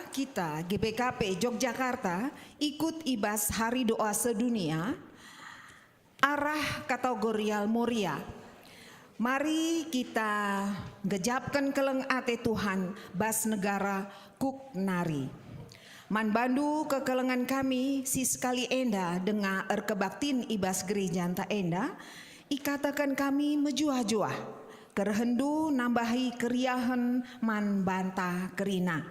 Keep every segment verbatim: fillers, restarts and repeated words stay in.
kita G B K P Yogyakarta ikut i bas Hari Doa Sedunia arah kategorial Moria. Mari kita gejapken keleng ate Tuhan bas negara Cook nari. Man bandu kekelengen kami si sekali enda denga erkebaktin i bas gerejanta enda, ikataken kami mejuah-juah, kerehenndu nambahi keriahen man banta kerina.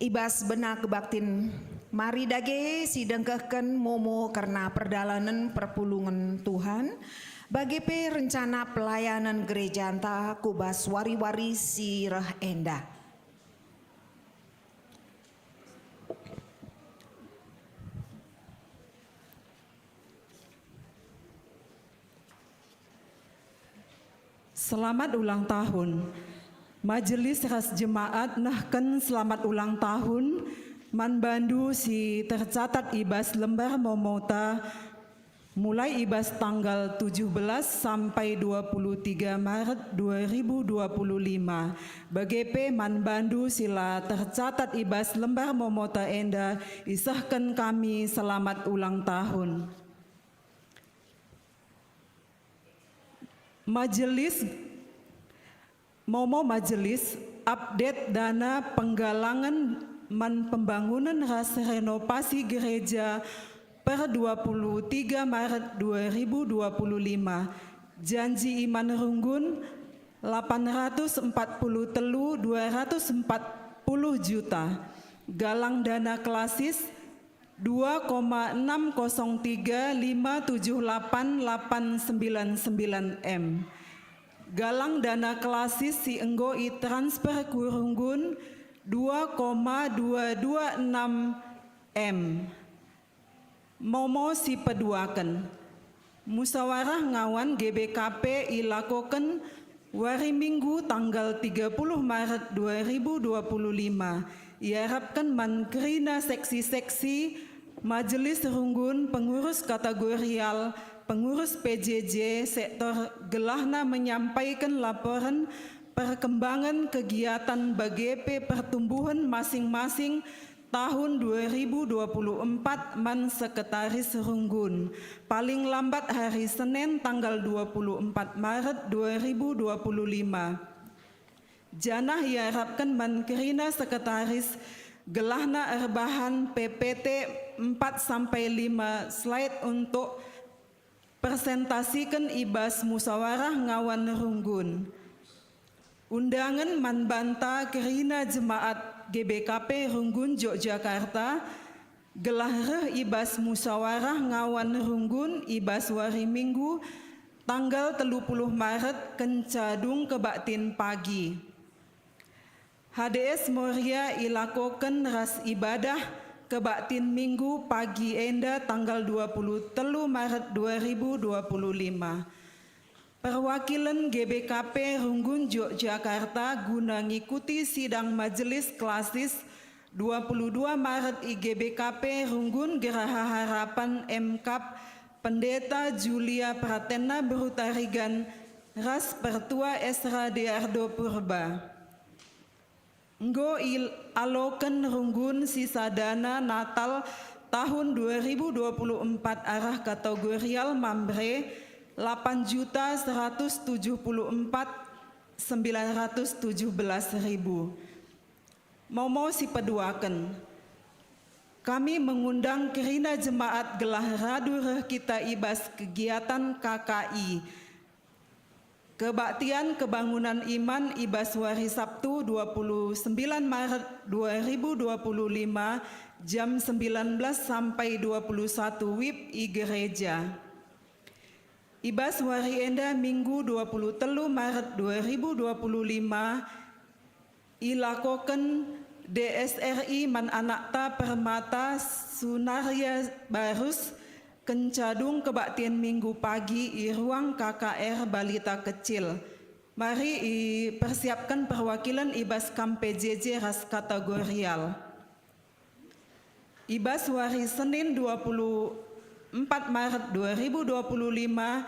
I bas bena kebaktin, mari dage sidengkehken momo kerna perdalanen perpulungen Tuhan, bage pe rencana pelayanan gerejanta ku bas wari-wari si reh enda. Selamat ulang tahun. Majelis ras jemaat nehken selamat ulang tahun man bandu si tercatat i bas lembar momota, mulai i bas tanggal tujuh belas sampai dua puluh tiga Maret dua ribu dua puluh lima. Bage pe man bandu si la tercatat i bas lembar momota enda, isehken kami selamat ulang tahun. Majelis, momo majelis, update dana penggalangen man pembangunen ras renovasi gereja per dua puluh tiga Maret dua ribu dua puluh lima. Janji iman runggun, lapan ratus empat puluh telu dua ratus empat puluh juta. Galang dana klasis, dua koma enam kosong tiga lima tujuh lapan lapan sembilan sembilan M. Galang dana klasis si enggo itransfer ku runggun, dua koma dua dua enam M. Momo si peduaken. Musawarah ngawan G B K P ilakoken wari Minggu tanggal tiga puluh Maret dua ribu dua puluh lima. Iarapken man kerina seksi-seksi, majelis runggun, pengurus kategorial, pengurus P J J sektor gelahna menyampaiken laporen perkembangan kegiatan bage pe pertumbuhan masing-masing tahun dua ribu dua puluh empat man sekretaris runggun, paling lambat hari Senin tanggal dua puluh empat Maret dua ribu dua puluh lima. Janah iarapken man kerina sekretaris gelahna erbahan P P T empat sampai lima slide untuk persentasiken i bas musawarah ngawan runggun. Undangen man banta kerina jemaat G B K P Runggun Yogyakarta, gelah reh i bas musawarah ngawan runggun i bas wari Minggu, tanggal telu puluh Maret, kenca dung kebaktin pagi. H D S Moria ilakoken ras ibadah kebaktin Minggu pagi enda tanggal dua puluh telu Maret dua ribu dua puluh lima. Perwakilen G B K P Runggun Yogyakarta guna ngikuti sidang majelis klasis dua puluh dua Maret i G B K P Runggun Geraha Harapan M Kap, Pendeta Julia Pratenna Beru Tarigan, ras Pertua Esra Deardo Purba. Enggo ialoken runggun sisa dana Natal tahun dua ribu dua puluh empat arah kategorial Mamre, lapan juta seratus tujuh puluh empat sembilan ratus tujuh belas ribu. Momo si peduaken. Kami mengundang kerina jemaat gelah radu reh kita i bas kegiatan K K I. Kebaktian kebangunan iman i bas wari Sabtu dua puluh sembilan Maret dua ribu dua puluh lima, jam sembilan belas sampai dua puluh satu wib i gereja. I bas wari enda, Minggu dua puluh telu Maret dua ribu dua puluh lima, ilakoken D S R I man anakta Permata Sunaria Barus, kenca dung kebaktin Minggu pagi i ruang K K R Balita Kecil. Mari ipersiapken perwakilen i bas kam P J J ras kategorial. I bas wari Senin dua puluh empat Maret dua ribu dua puluh lima,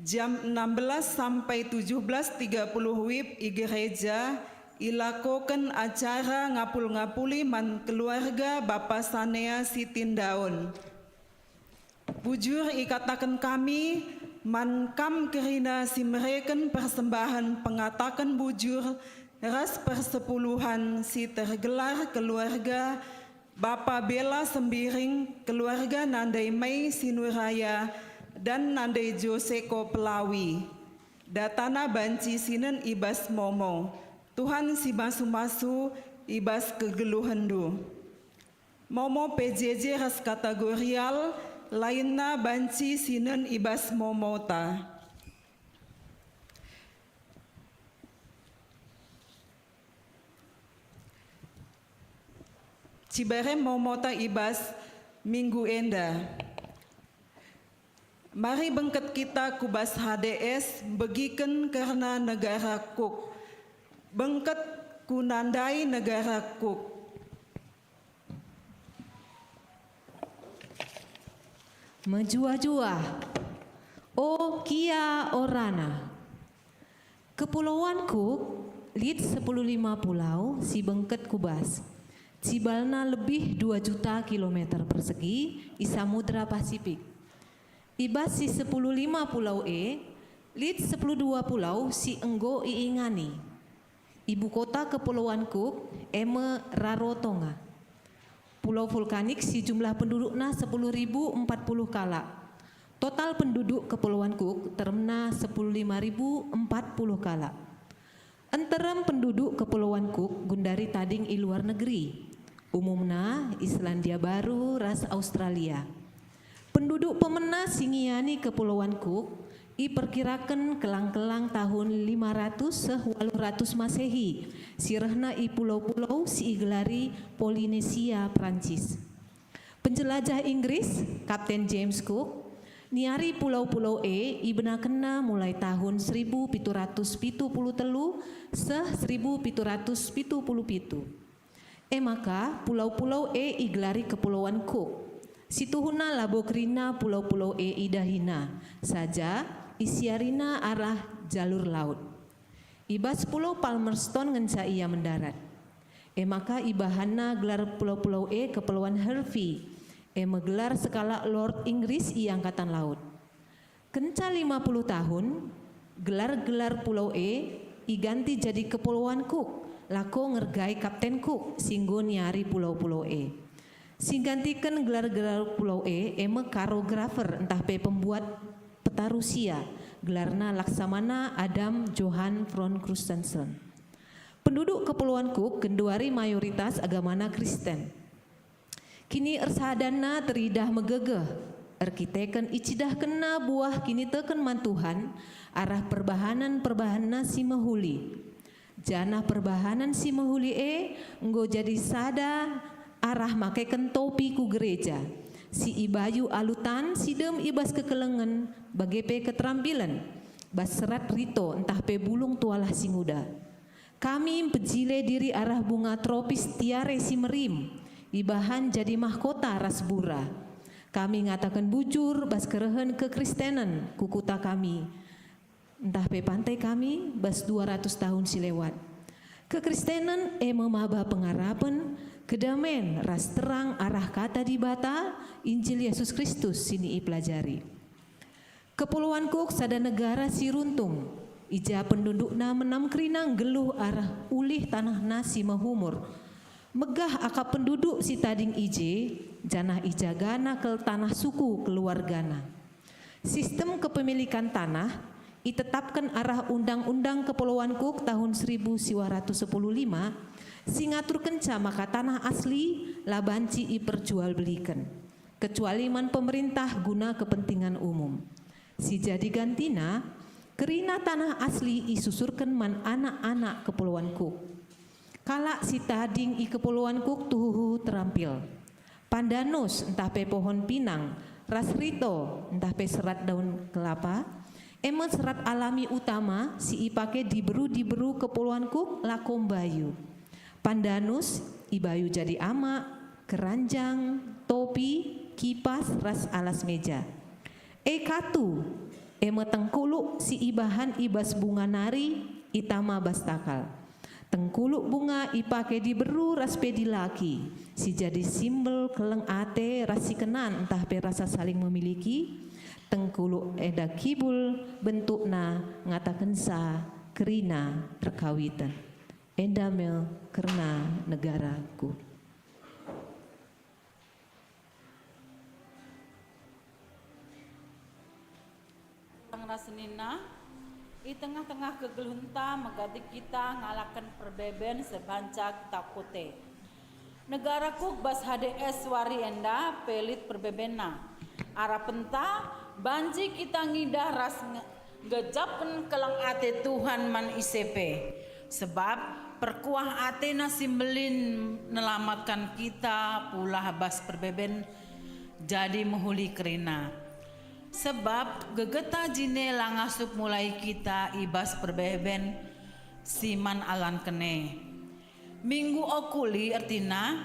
jam enam belas sampai tujuh belas tiga puluh wib i gereja, ilakoken acara ngapul-ngapuli man keluarga Bapa Sanea Sitindaun. Bujur ikataken kami man kam kerina si mereken persembahen pengataken bujur ras persepuluhan si tergelar keluarga Bapa Bela Sembiring, keluarga nandai Mei Sinuraya, dan nandai Joseko Pelawi. Datana banci sinen i bas momo. Tuhan si masu-masu i bas kegeluhenndu. Momo P J J ras kategorial lainna banci sinen i bas momota. Ciberem momota i bas minggu enda. Mari bengket kita ku bas H D S, begiken kerna negara Cook. Bengket ku nandai negara Cook. Mejuah-juah. O kia orana. Kepuloan Cook lit sepuluh lima pulau si bengket ku bas. Cibalna lebih dua juta kilometer persegi i Samudra Pasifik. I bas si sepuluh lima pulau e, lit sepuluh dua pulau si enggo iingani. Ibu kota Kepuloan Cook e me Rarotonga. Pulau vulkanik si jumlah pendudukna sepuluh ribu empat puluh kalak. Total penduduk Kepuloan Cook teremna sepuluh lima ribu empat puluh kalak. Enterem penduduk Kepuloan Cook gundari tading i luar negeri, umumna i Selandia Baru ras Australia. Penduduk pemena si ngiani Kepuloan Cook iperkiraken kelang-kelang tahun lima ratus seh waluh ratus Masehi, si rehna i pulau-pulau si igelari Polinesia Perancis. Penjelajah Inggris, Kapten James Cook, niari pulau-pulau e ibenakenna mulai tahun seribu pitu ratus pitu puluh telu seh seribu pitu ratus pitu puluh pitu. E maka, pulau-pulau e igelari Kepuloan Cook. Situhuna labo kerina pulau-pulau e idahina, saja isiarina arah jalur laut. I bas Pulau Palmerston ngenca ia mendarat. E maka ibahanna gelar pulau-pulau e Kepuloan Hervey, e me gelar sekalak Lord Inggris i Angkatan Laut. Kenca lima puluh tahun, gelar-gelar pulau e iganti jadi Kepuloan Cook, lako ngergai Kapten Cook si enggo niari pulau-pulau e. Si nggantiken gelar-gelar pulau e, e me kartografer ntah pe pembuat peta Rusia, gelarna Laksamana Adam Johan von Crustensen. Penduduk Kepuloan Cook genduari mayoritas agamana Kristen. Kinisersadanna teridah megegeh, erkiteken icidahkenna buah kiniteken man Tuhan arah perbahanen-perbahanenna si mehuli. Janah perbahanen si mehuli e enggo jadi sada arah makeken topi ku gereja, si ibayu alu tan si dem i bas kekelengen, bage pe keterampilen, bas serat rito ntah pe bulung tualah si nguda. Kami mpejile diri arah bunga tropis tiare si merim, ibahan jadi mahkota ras bura. Kami ngataken bujur bas kerehen kekristenen ku kuta kami, ntah pe pantai kami bas dua ratus tahun si lewat. Kekristenen e me maba pengarapen, kedamen ras terang arah Kata Dibata, Injil Yesus Kristus si ipelajari. Kepuloan Cook sada negara si runtung, i ja pendudukna menam kerina nggeluh arah ulih tanahna si mehumur. Megah akap penduduk si tading i je, janah ijagana kal tanah suku keluargana. Sistem kepemilikan tanah itetapken arah Undang-Undang Kepuloan Cook tahun seribu siwah ratus sepuluh lima, si ngaturkenca maka tanah asli la banci iperjualbeliken, kecuali man pemerintah guna kepentingan umum. Si jadi gantina, kerina tanah asli isusurken man anak-anak Kepuloan Cook. Kalak si tading i Kepuloan Cook tuhu-tuhu terampil. Pandanus ntah pe pohon pinang, ras rito ntah pe serat daun kelapa, e me serat alami utama si ipake diberu-diberu Kepuloan Cook lako mbayu. Pandanus ibayu jadi amak, keranjang, topi, kipas, ras alas meja. E katu, e me tengkuluk si ibahan i bas bunga nari, itama bas takal. Tengkuluk bunga ipake diberu ras pe dilaki, si jadi simbel keleng ate ras si kenan ntah pe rasa saling memiliki. Tengkuluk enda kibul bentukna ngatakenca kerina erkawiten. Enda me kerna negaraku. Tangna senina, i tengah-tengah kegeluhenta megati kita ngalaken perbeben sebanca kita kute. Negara Cook bas H D S wari enda pe lit perbebenna. Arapenta, banci kita ngidah ras nge-, nggejapen keleng ate Tuhan man ise pe. Sebab perkuah ateNa si mbelin nelamatkan kita pulah bas perbeben jadi mehuli kerina. Sebab gegeta jine la ngasup mulai kita i bas perbeben si man alanken e. Minggu okuli ertina,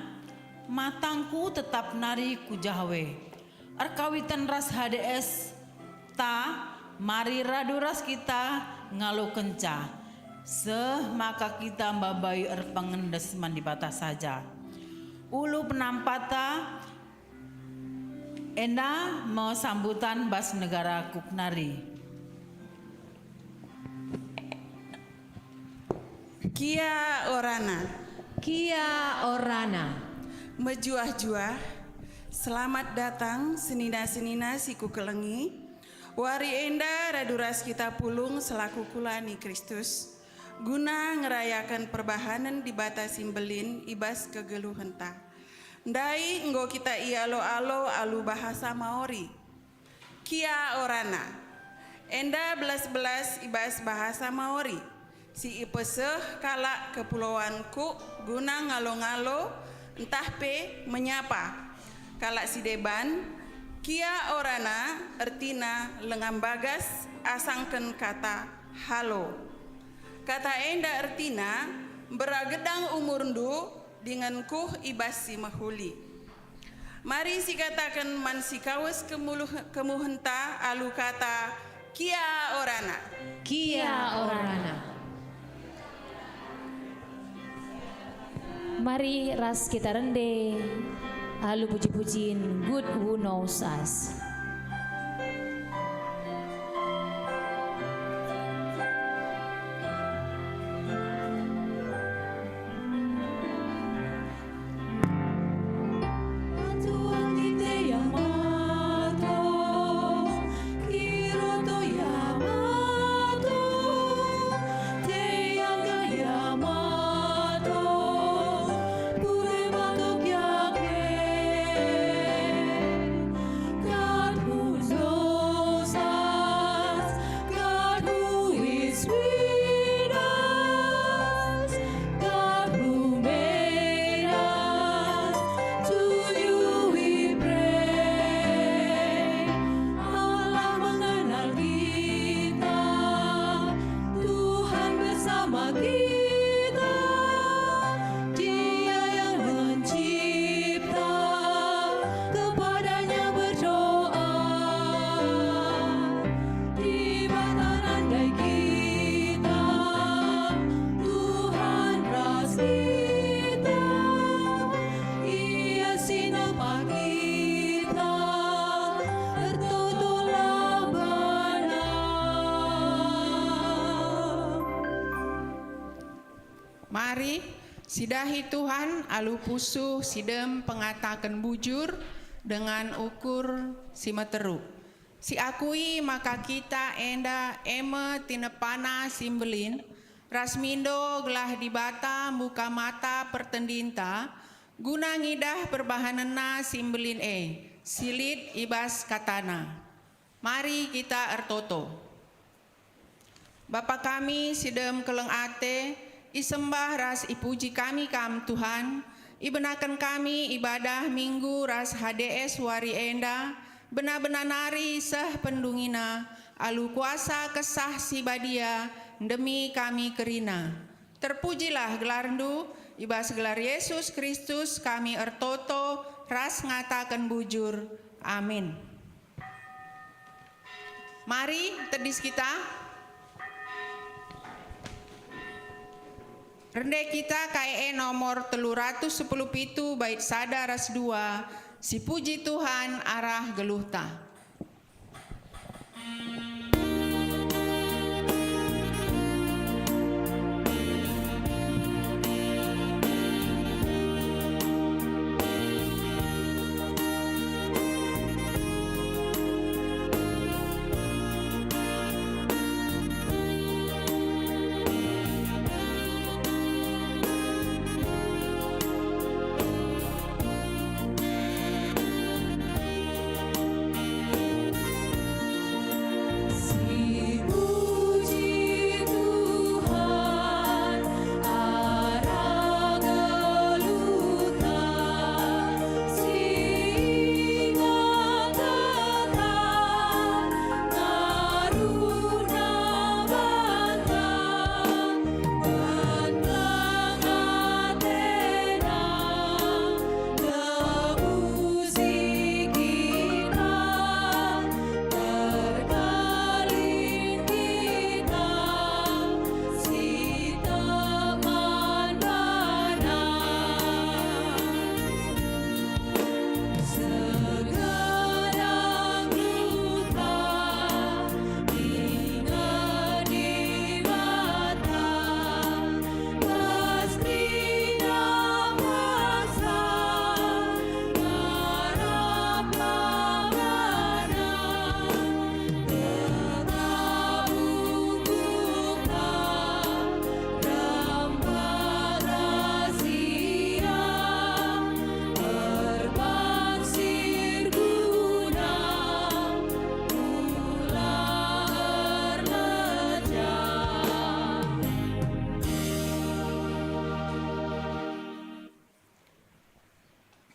matangku tetap nari ku Jahwe. Erkawiten ras H D S ta, mari radu ras kita ngalokenca, seh maka kita mbabai erpengendes man Dibata saja. Ulu penampata enda me sambutan bas negara Cook nari. Kia orana. Kia orana. Mejuah-juah. Selamat datang, senina-senina si kukelengi. Wari enda radu ras kita pulung selaku kula ni Kristus, guna ngerayaken perbahanen Dibata si mbelin i bas kegeluhenta. Ndai enggo kita ialo-alo alu bahasa Maori. Kia orana. Enda belas-belas i bas bahasa Maori, si ipeseh kalak Kepulauan Cook guna ngalo-ngalo ntah pe menyapa kalak si deban. Kia orana ertina lenga mbagas asangken kata halo. Kata enda ertina, mbera gedang umurndu dingen kuh i bas si mehuli. Mari sikataken man si kawes kemuluh-, kemuhenta alu kata, Kia orana. Kia orana. Mari ras kita rende alu puji-pujin Good Who Knows Us. God who knows us, God who is with us, God who made us, to you we pray. Allah mengenal kita, Tuhan bersama kita, Dia yang mencipta, kepada-Nya berdoa. Dibata nandai kita, Tuhan ras kita, Ia si nempa kita, ertotolah bana. Mari, sidahi Tuhan alu pusuh si dem pengataken bujur dengan ukur si meteruk. Siakui maka kita enda e me tinepaNa si mbelin, ras mindo gelah Dibata mbuka mata pertendinta, guna ngidah perbahanenNa si mbelin e, si lit i bas kataNa. Mari kita ertoto. Bapa kami si dem keleng ate, isembah ras ipuji kami Kam, Tuhan. Ibenaken kami ibadah Minggu ras H D S wari enda, bena-bena nari seh pendungina, alu kuasa Kesah Si Badia, ndemi kami kerina. Terpujilah gelarNdu, i bas gelar Yesus Kristus kami ertoto ras ngataken bujur. Amin. Mari, tedis kita. Rende kita K E nomor telu ratus sepuluh pitu bait sada ras dua, sipuji Tuhan arah geluhta.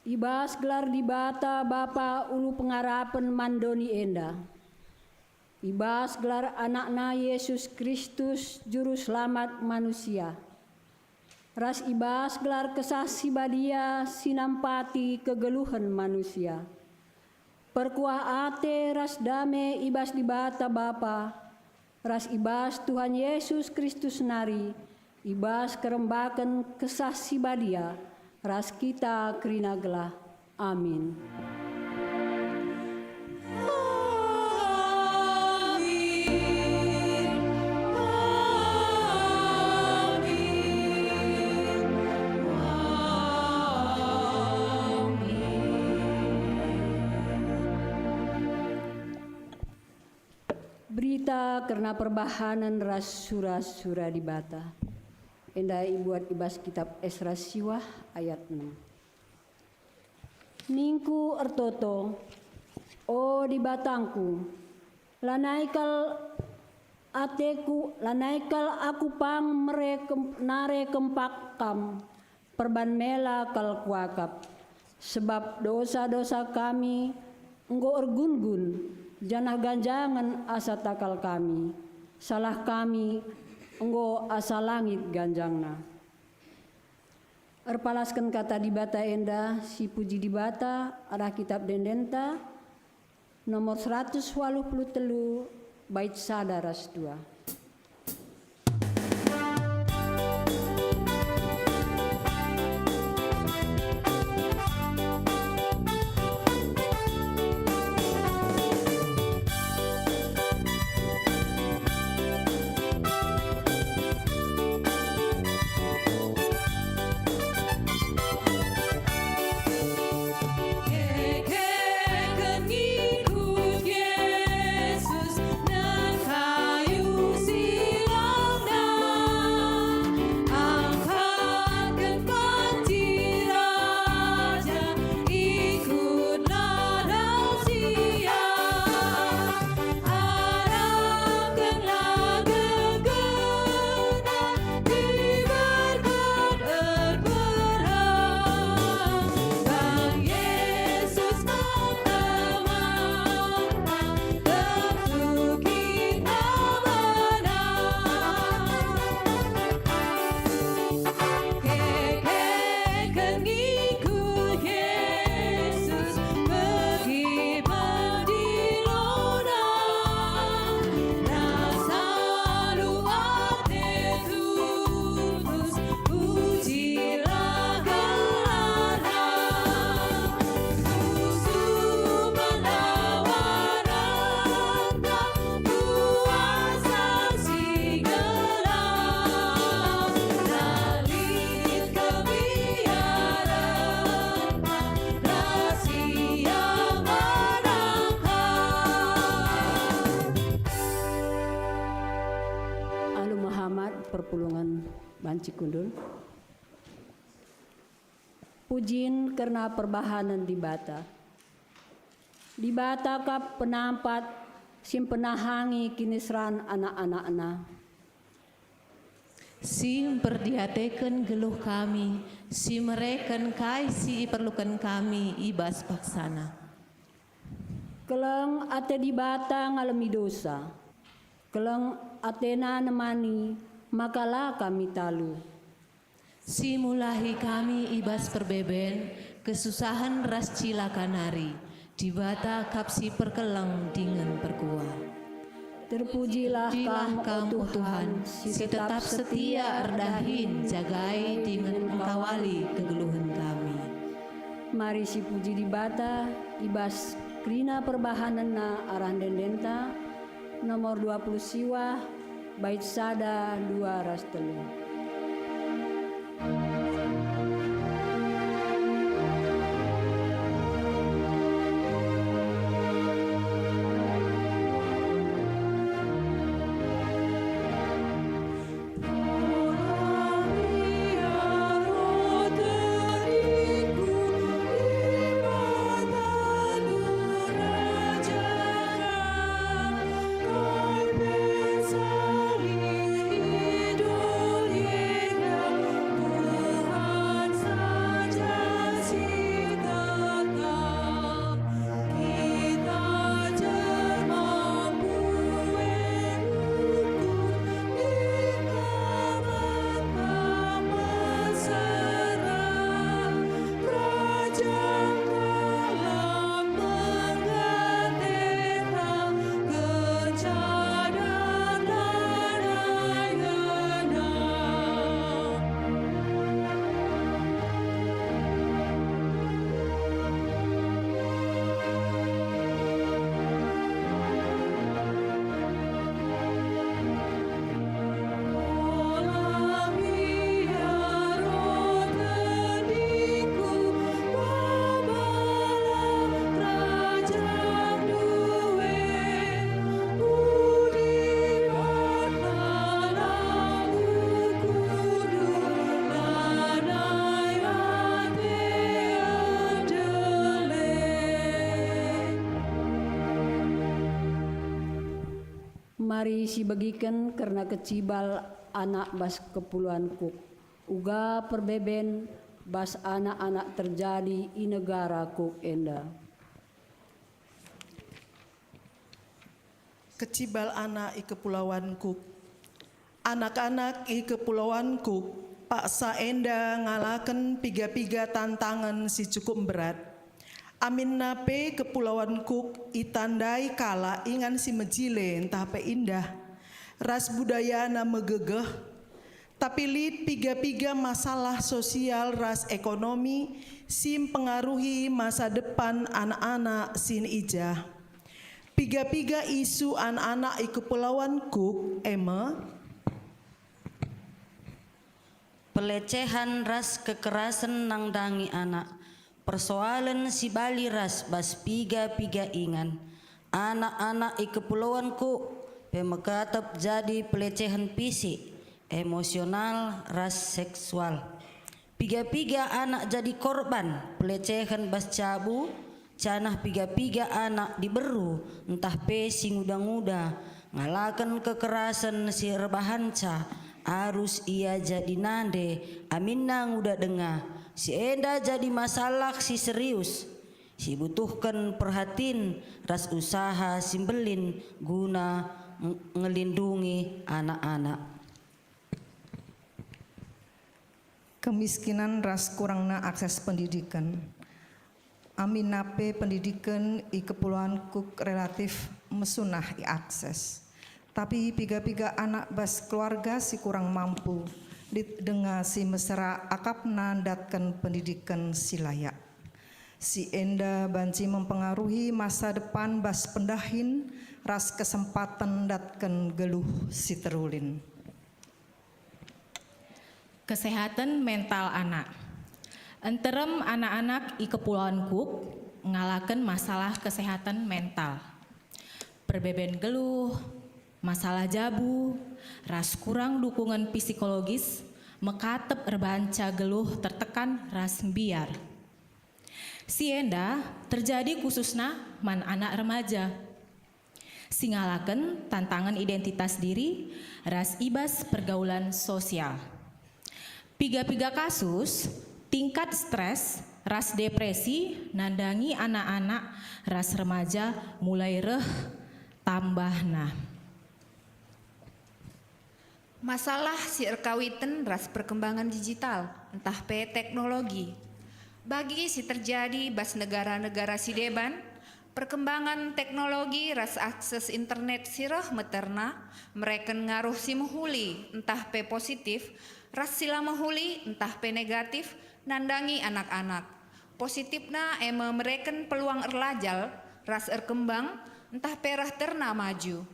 I bas gelar Dibata Bapa ulu pengarapen man doni enda, i bas gelar AnakNa Jesus Kristus, Juru Selamat manusia, ras i bas gelar Kesah Si Badia si nampati kegeluhen manusia, perkuah ate ras dame i bas Dibata Bapa, ras i bas Tuhan Jesus Kristus nari, i bas kerembaken Kesah Si Badia, ras kita kerina gelah. Amin. Berita kerna perbahanen ras sura-sura Dibata. Enda ibuat i bas kitab Esra siwah ayat enem. Ningku ertoto, "O Dibatangku, lanai kal ateku, lanai kal aku pang mere kem-, nare kempak Kam." Perban mela kal kuakap, sebab dosa-dosa kami enggo ergun-gun, janah ganjangen asa takal kami, salah kami enggo asa langit ganjangna. Erpalasken Kata Dibata enda, sipuji Dibata arah Kitab Ende-Endenta, nomor seratus waluh puluh telu, bait sada ras dua. Kekeken ngikut Jesus nang kayu Perpulungen banci kundul. Pujin kerna perbahanen Dibata. Dibata kap penampat si mpenahangi kiniseran anak-anakNa. Si mperdiateken geluh kami, si mereken kai si iperluken kami i bas paksana. Keleng ate Dibata ngalemi dosa. Keleng atena nemani maka la kami talu. Si mulahi kami i bas perbeben, kesusahen ras cilaka nari, Dibata kap si perkeleng dingen perkuah. Terpujilah Terpujilah Kam, Kam, o o Tuhan, Tuhan, si si tetap tetap setia setia erdahin erdahin jagai dingen engkawali kegeluhen kami. Mari sipuji Dibata i bas kerina perbahanenna arah ende-endenta, nomor dua puluh siwah, bait sada, dua ras telu. Mari sibegiken kerna kecibal anak bas kepuloan Cook, uga perbeben bas anak-anak terjadi i negara Cook enda. Kecibal anak i Kepulauan Cook. Anak-anak i Kepulauan Cook paksa enda ngalaken piga-piga tantangen si cukup mberat. Aminna pe Kepulauan Cook itandai kalak ingan si mejile ntah pe indah, ras budayana megegeh. Tapi lit piga-piga masalah sosial ras ekonomi si mpengaruhi masa depan anak-anak si i jah. Piga-piga isu anak-anak i Kepulauan Cook e me, pelecehan ras kekerasen nandangi anak, persoalen si bali ras bas piga-piga ingan. Anak-anak i Kepulauan Cook pe mekatep jadi pelecehan fisik, emosional, ras seksual. Piga-piga anak jadi korban pelecehan bas jabu, janah piga-piga anak diberu ntah pe si nguda-nguda ngalaken kekerasen si erbahanca, arus ia jadi nande aminna nguda denga. Si enda jadi masalah si serius, si butuhken perhatin ras usaha si mbelin guna ng-, ngelindungi anak-anak. Kemiskinan ras kurangna akses pendidiken. Aminna pe pendidiken i Kepulauan Cook relatif mesunah iakses. Tapi piga-piga anak bas keluarga si kurang mampu, lit denga si mesera akapna ndatken pendidiken si layak. Si enda banci mempengaruhi masa depan bas pendahin ras kesempaten ndatken geluh si terulin. Kesehatan mental anak. Nterem anak-anak i Kepulauan Cook ngalaken masalah kesehatan mental. Perbeben geluh, Masalah jabu ras kurang dukungen psikologis mekatep erbanca geluh tertekan ras mbiar. Si enda terjadi khususna man anak remaja. Si ngalaken tantangen identitas diri ras i bas pergaulan sosial. Piga-piga kasus, tingkat stres ras depresi nandangi anak-anak ras remaja mulai reh tambahna. Masalah si erkawiten ras perkembangan digital, ntah pe teknologi. Bagi si terjadi bas negara-negara si deban, perkembangan teknologi ras akses internet si reh meterna mereken ngaruh si mehuli ntah pe positif, ras si la mehuli ntah pe negatif nandangi anak-anak. Positifna e me mereken peluang erlajal ras erkembang ntah pe reh terna maju.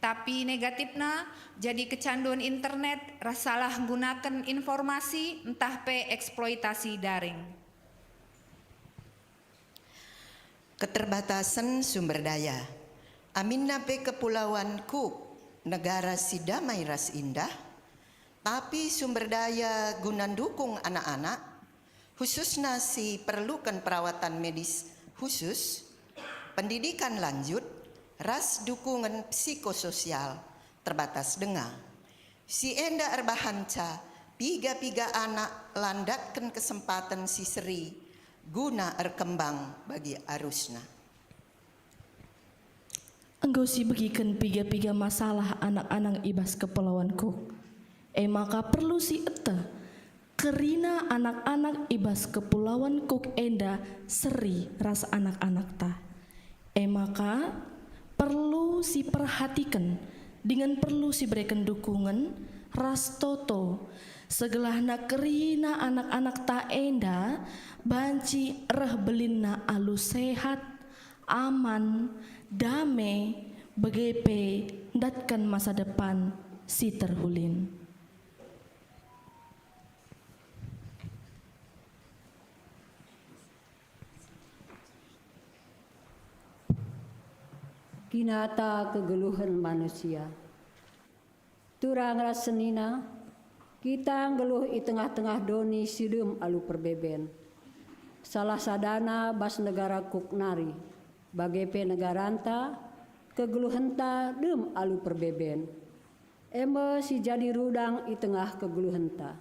Tapi negatifna, jadi kecandun internet ras salah nggunaken informasi ntah pe eksploitasi daring. Keterbatasen sumber daya. Aminna pe Kepulauan Cook, negara si damai ras indah, tapi sumber daya guna ndukung anak-anak, khususna si perluken perawatan medis khusus, pendidikan lanjut, ras dukungen psikososial terbatas denga. Si enda erbahanca piga-piga anak la ndatken kesempaten si seri guna erkembang bagi arusna. Enggo sibegiken piga-piga masalah anak-anak i bas Kepulauan Cook. E maka perlu sieteh, kerina anak-anak i bas Kepulauan Cook enda seri ras anak-anakta. E maka perlu siperhatiken dingen perlu sibereken dukungen ras toto, segelahna kerina anak-anakta enda banci reh belinna alu sehat, aman, dame, bage pe ndatken masa depan si terhulin. Kinata kegeluhen manusia. Turang ras senina, kita nggeluh i tengah-tengah doni si dem alu perbeben. Salah sadana bas negara Cook nari, bage pe negaranta, kegeluhenta dem alu perbeben. E me si jadi rudang i tengah kegeluhenta.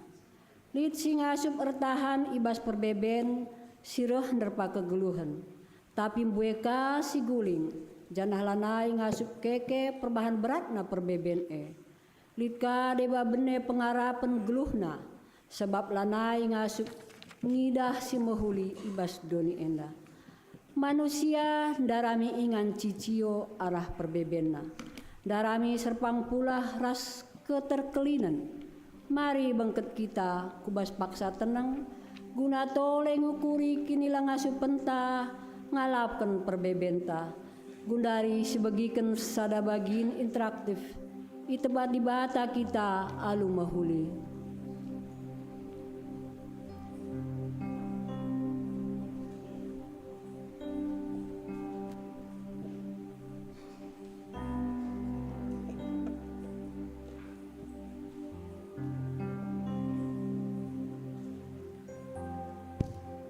Lit si ngasup ertahan i bas perbeben si reh nerpa kegeluhen, tapi mbue ka si guling, janah lanai ngasup keke perbahan beratna perbeben e. Lit ka deba bene pengarapen geluhna, sabap lanai ngasup ngidah si mehuli i bas doni enda. Manusia ndarami ingan cicio arah perbebenna, ndarami serpang pulah ras keterkelinen. Mari bengket kita ku bas paksa teneng, guna tole ngukuri kinilangasupenta ngalapken perbebenta. Gundari sibegiken sada bagin interaktif, iteba Dibata kita alu mehuli.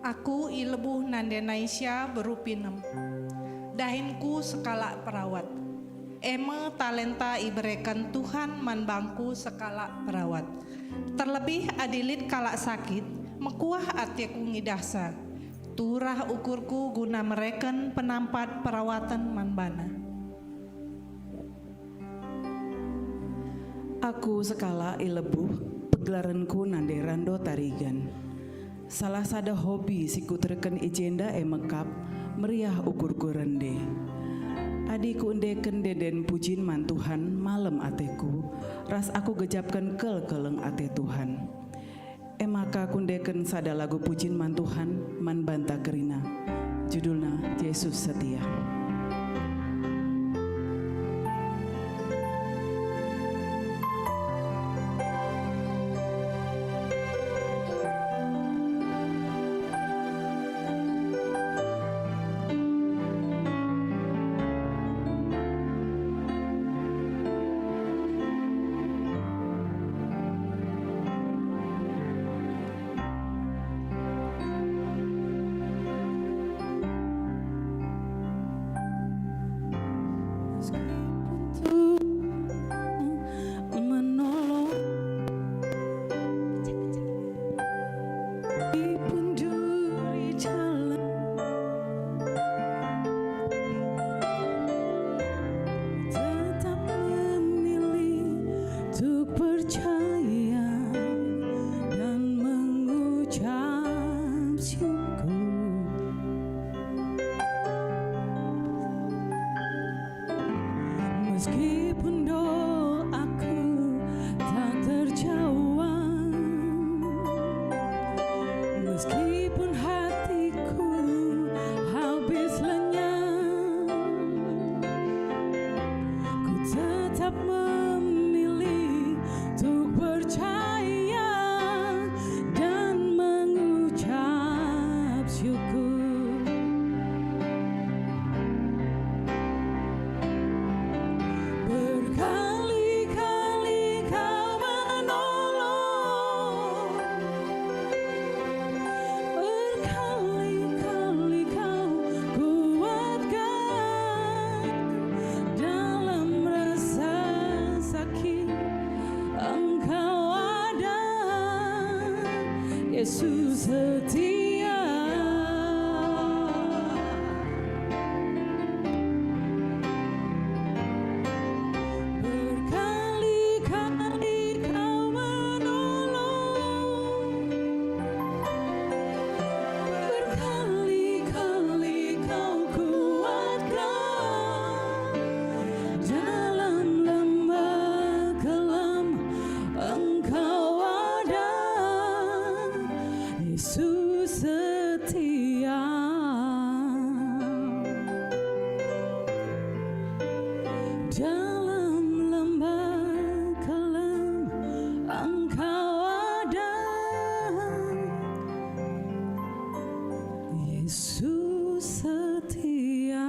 Aku ilebuh nande Naisya beru pinem. Dahinku sekalak perawat. E me talenta ibereken Tuhan man bangku sekalak perawat. Terlebih adi lit kalak sakit, mekuah ateku ngidahsa. Turah ukurku guna mereken penampat perawaten man bana. Aku sekalak ilebuh, pegelarenku nande Rando Tarigan. Salah sada hobi si kutereken i jenda e mekap, meriah ukurku rende. Adi kuendeken ende-enden pujin man Tuhan, malem ateku, ras aku gejapken kel keleng ate Tuhan. E maka kuendeken sada lagu pujin man Tuhan, man banta kerina. Judulna Jesus Setia. Meskipun Tuhan menolong, dipunduri jalan, tetap memilih untuk percaya dan mengucap syukur. Meskipun doaku tak terjawab, meskipun hatiku habis lenyap, ku tetap memilih untuk percaya dan mengucap syukur. Berkali-kali Kau menolong, berkali-kali Kau kuatkan dalam rasa sakit. Engkau ada, Yesus setia. Berkali-kali Kau menolong, berkali-kali Kau kuatkan dalam lembah kelam. Engkau ada, Yesus setia. Dalam lembah kelam Engkau ada, Yesus setia.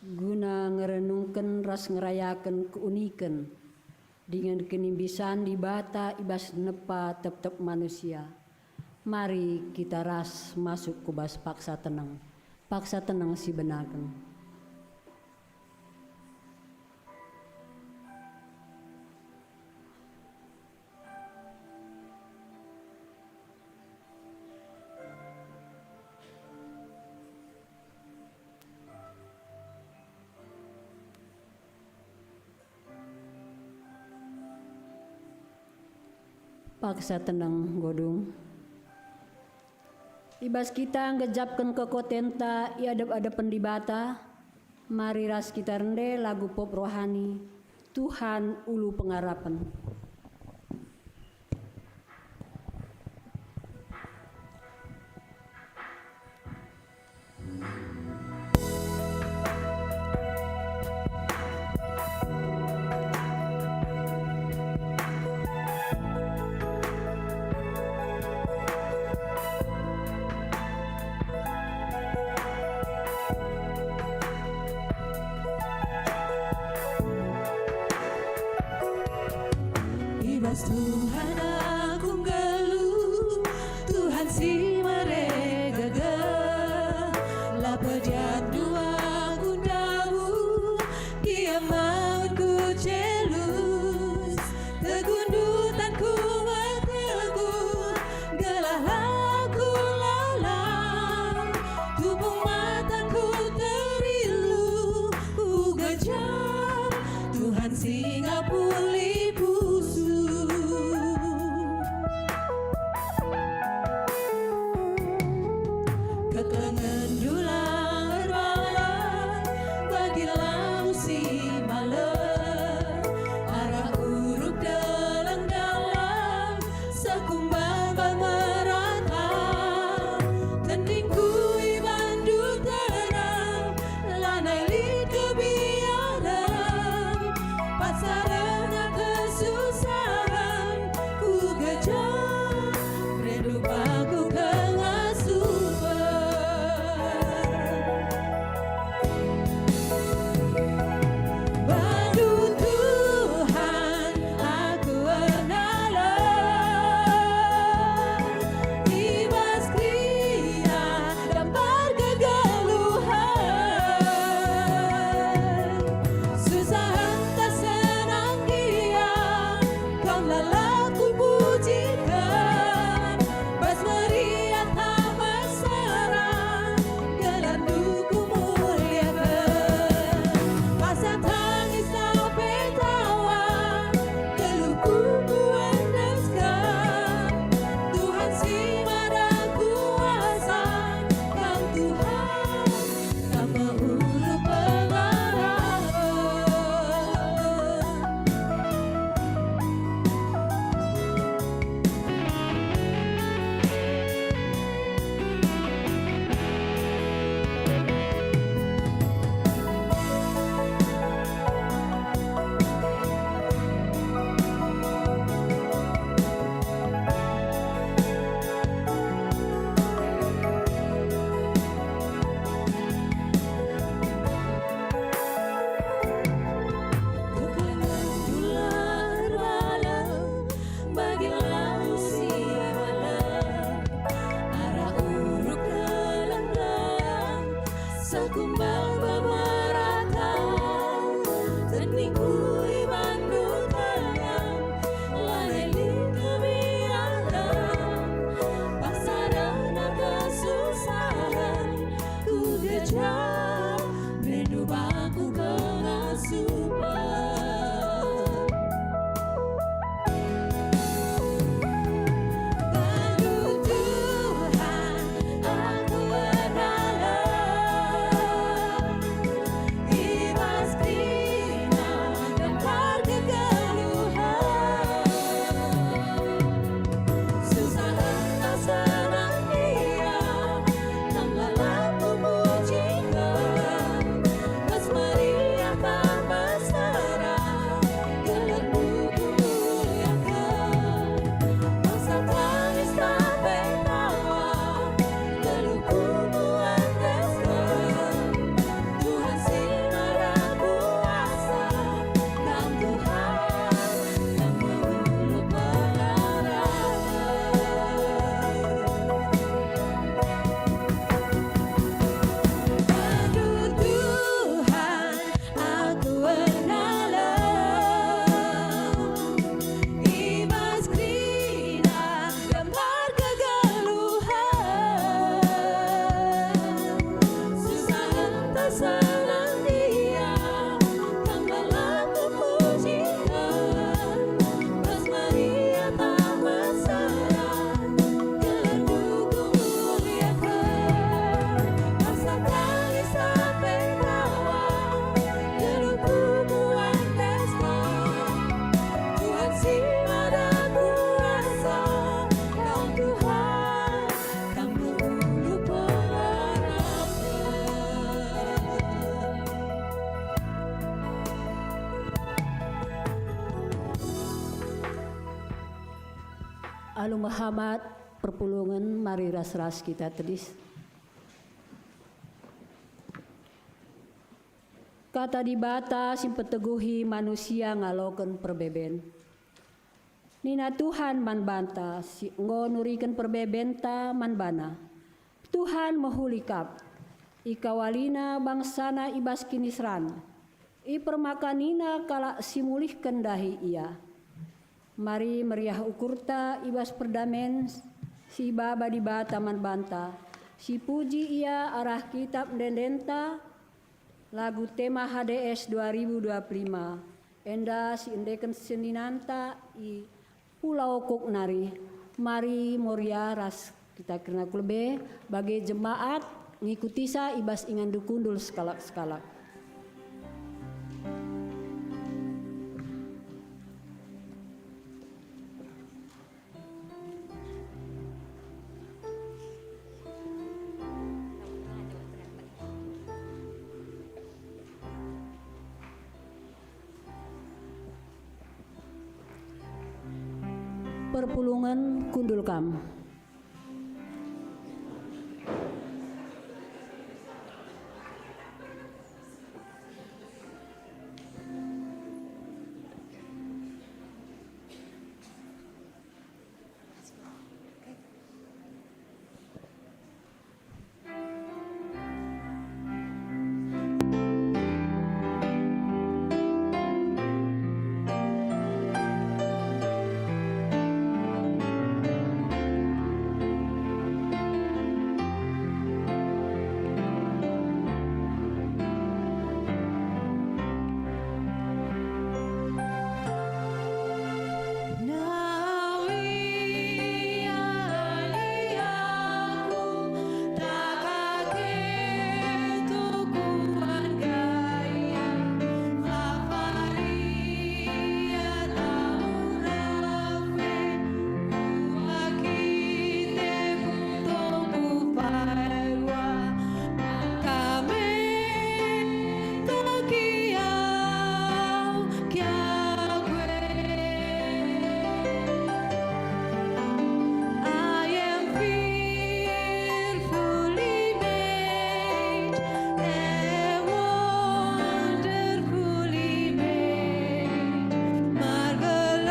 Guna ngerenungken ras ngerayaken keuniken dingen kenimbisan Dibata i bas nepa tep-tep manusia, mari kita ras masuk ku bas paksa teneng, paksa teneng si benaken. Paksa teneng, enggo dung. I bas kita nggejapken kekotenta i adep-adepen Dibata, mari ras kita rende lagu pop rohani, Tuhan Ulu Pengarapen. I bas Tuhan aku nggeluh, Tuhan si mere gegeh. La pejatndu aku ndauh, Dia mautku celus. Kegundutanku meteguh, gelah la aku lalap. Tupung matangku terilu, kugejap Tuhan si ngapuli pusuh. Kekelengenndu la erbalang bagi lau si malem, arah urup deleng dalam, seh kumbal-mbal merata. Tendingku ibandu tenang, lanai lit kebiaren, paksa reh Alu mehamat perpulungen, mari ras-ras kita tedis. Kata Dibata si mpeteguhi manusia ngaloken perbeben. Nina Tuhan man banta si enggo nuriken perbebenta man bana, "Tuhan mehuli kap, ikawalina bangsaNa i bas kiniseran, ipermakanina kalak si mulihken ndahi Ia." Mari meriah ukurta i bas perdamen si ibaba Dibata man banta, sipuji Ia arah kitap ende-endenta, lagu tema H D S dua ribu dua puluh lima, enda si endeken seninanta i Pulau Cook nari. Mari Moria ras kita kerina ku lebe, bage jemaat ngikutisa i bas inganndu kundul sekalak-sekalak. Perpulungen kundul kam. I am fearfully made and wonderfully made. Marvelous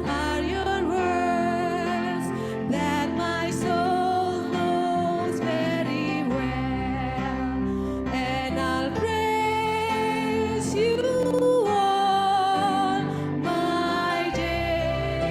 are your works that my soul knows very well, and I'll praise you all my days.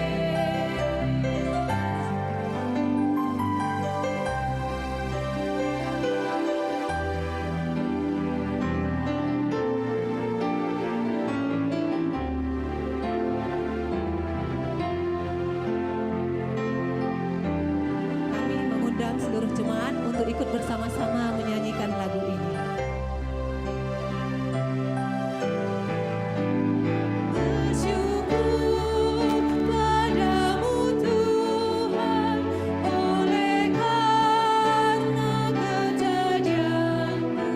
Kami mengundang seluruh jemaat untuk ikut bersama-sama menyanyikan lagu ini. Bersyukur padamu, Tuhan, oleh karena kejadianmu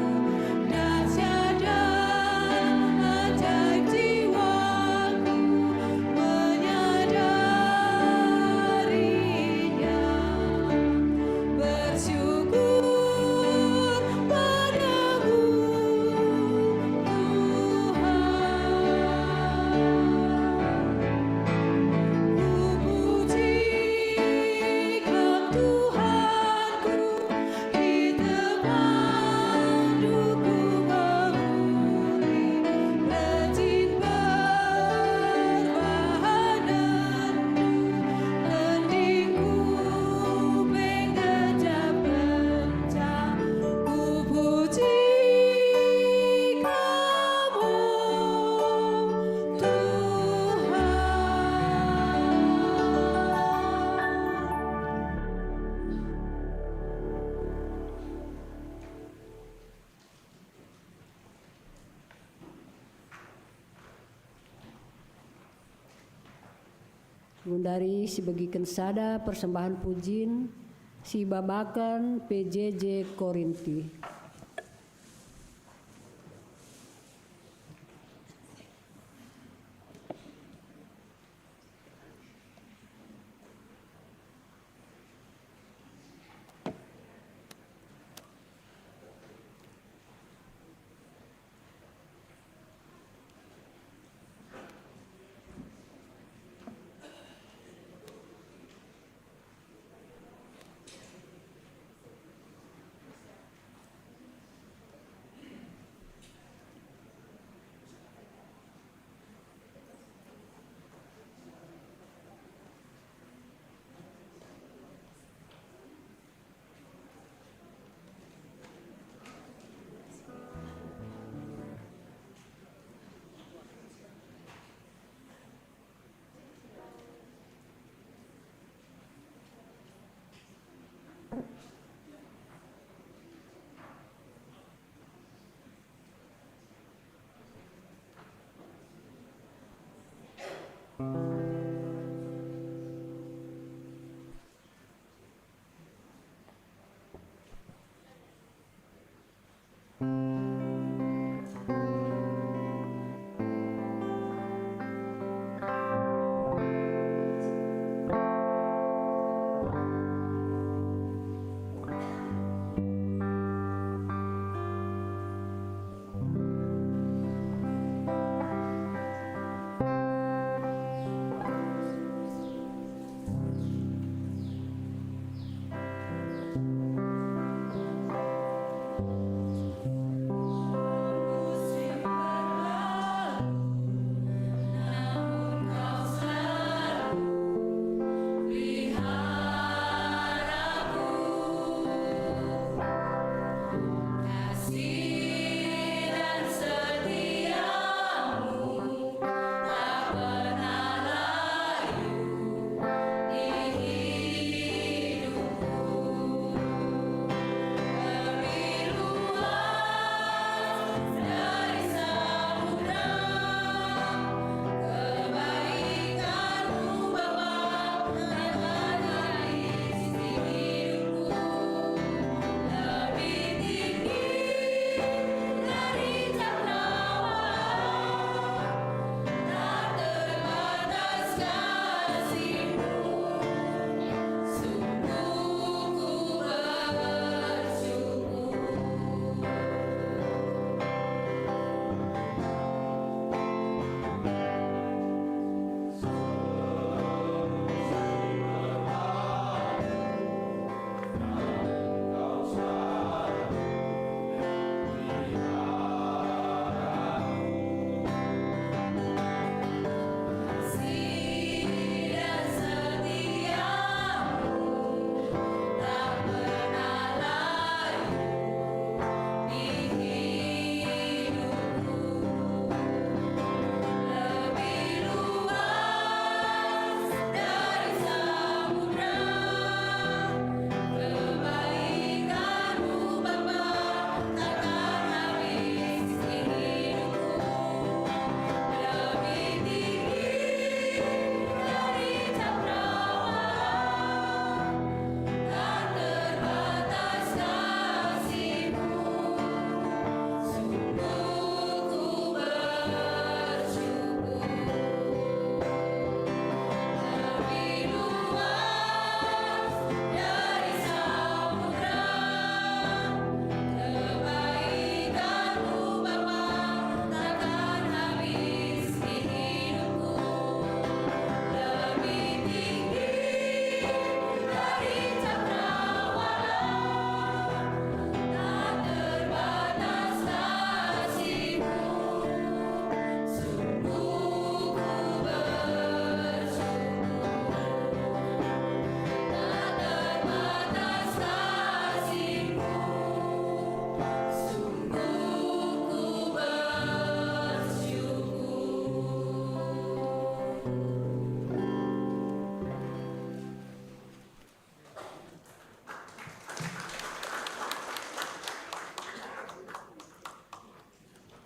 dahsyat dan ajaib, jiwaku menyadarinya. Bersyukur padamu, Tuhan. Kupuji Kam, Tuhanku, di tempat ku berlindung, rajin berbahagia. Dindingku penggejap lenca, kupuji Kamu, Tuhan. Gundari sibegiken sada persembahen pujin si ibabaken P J J Korinti.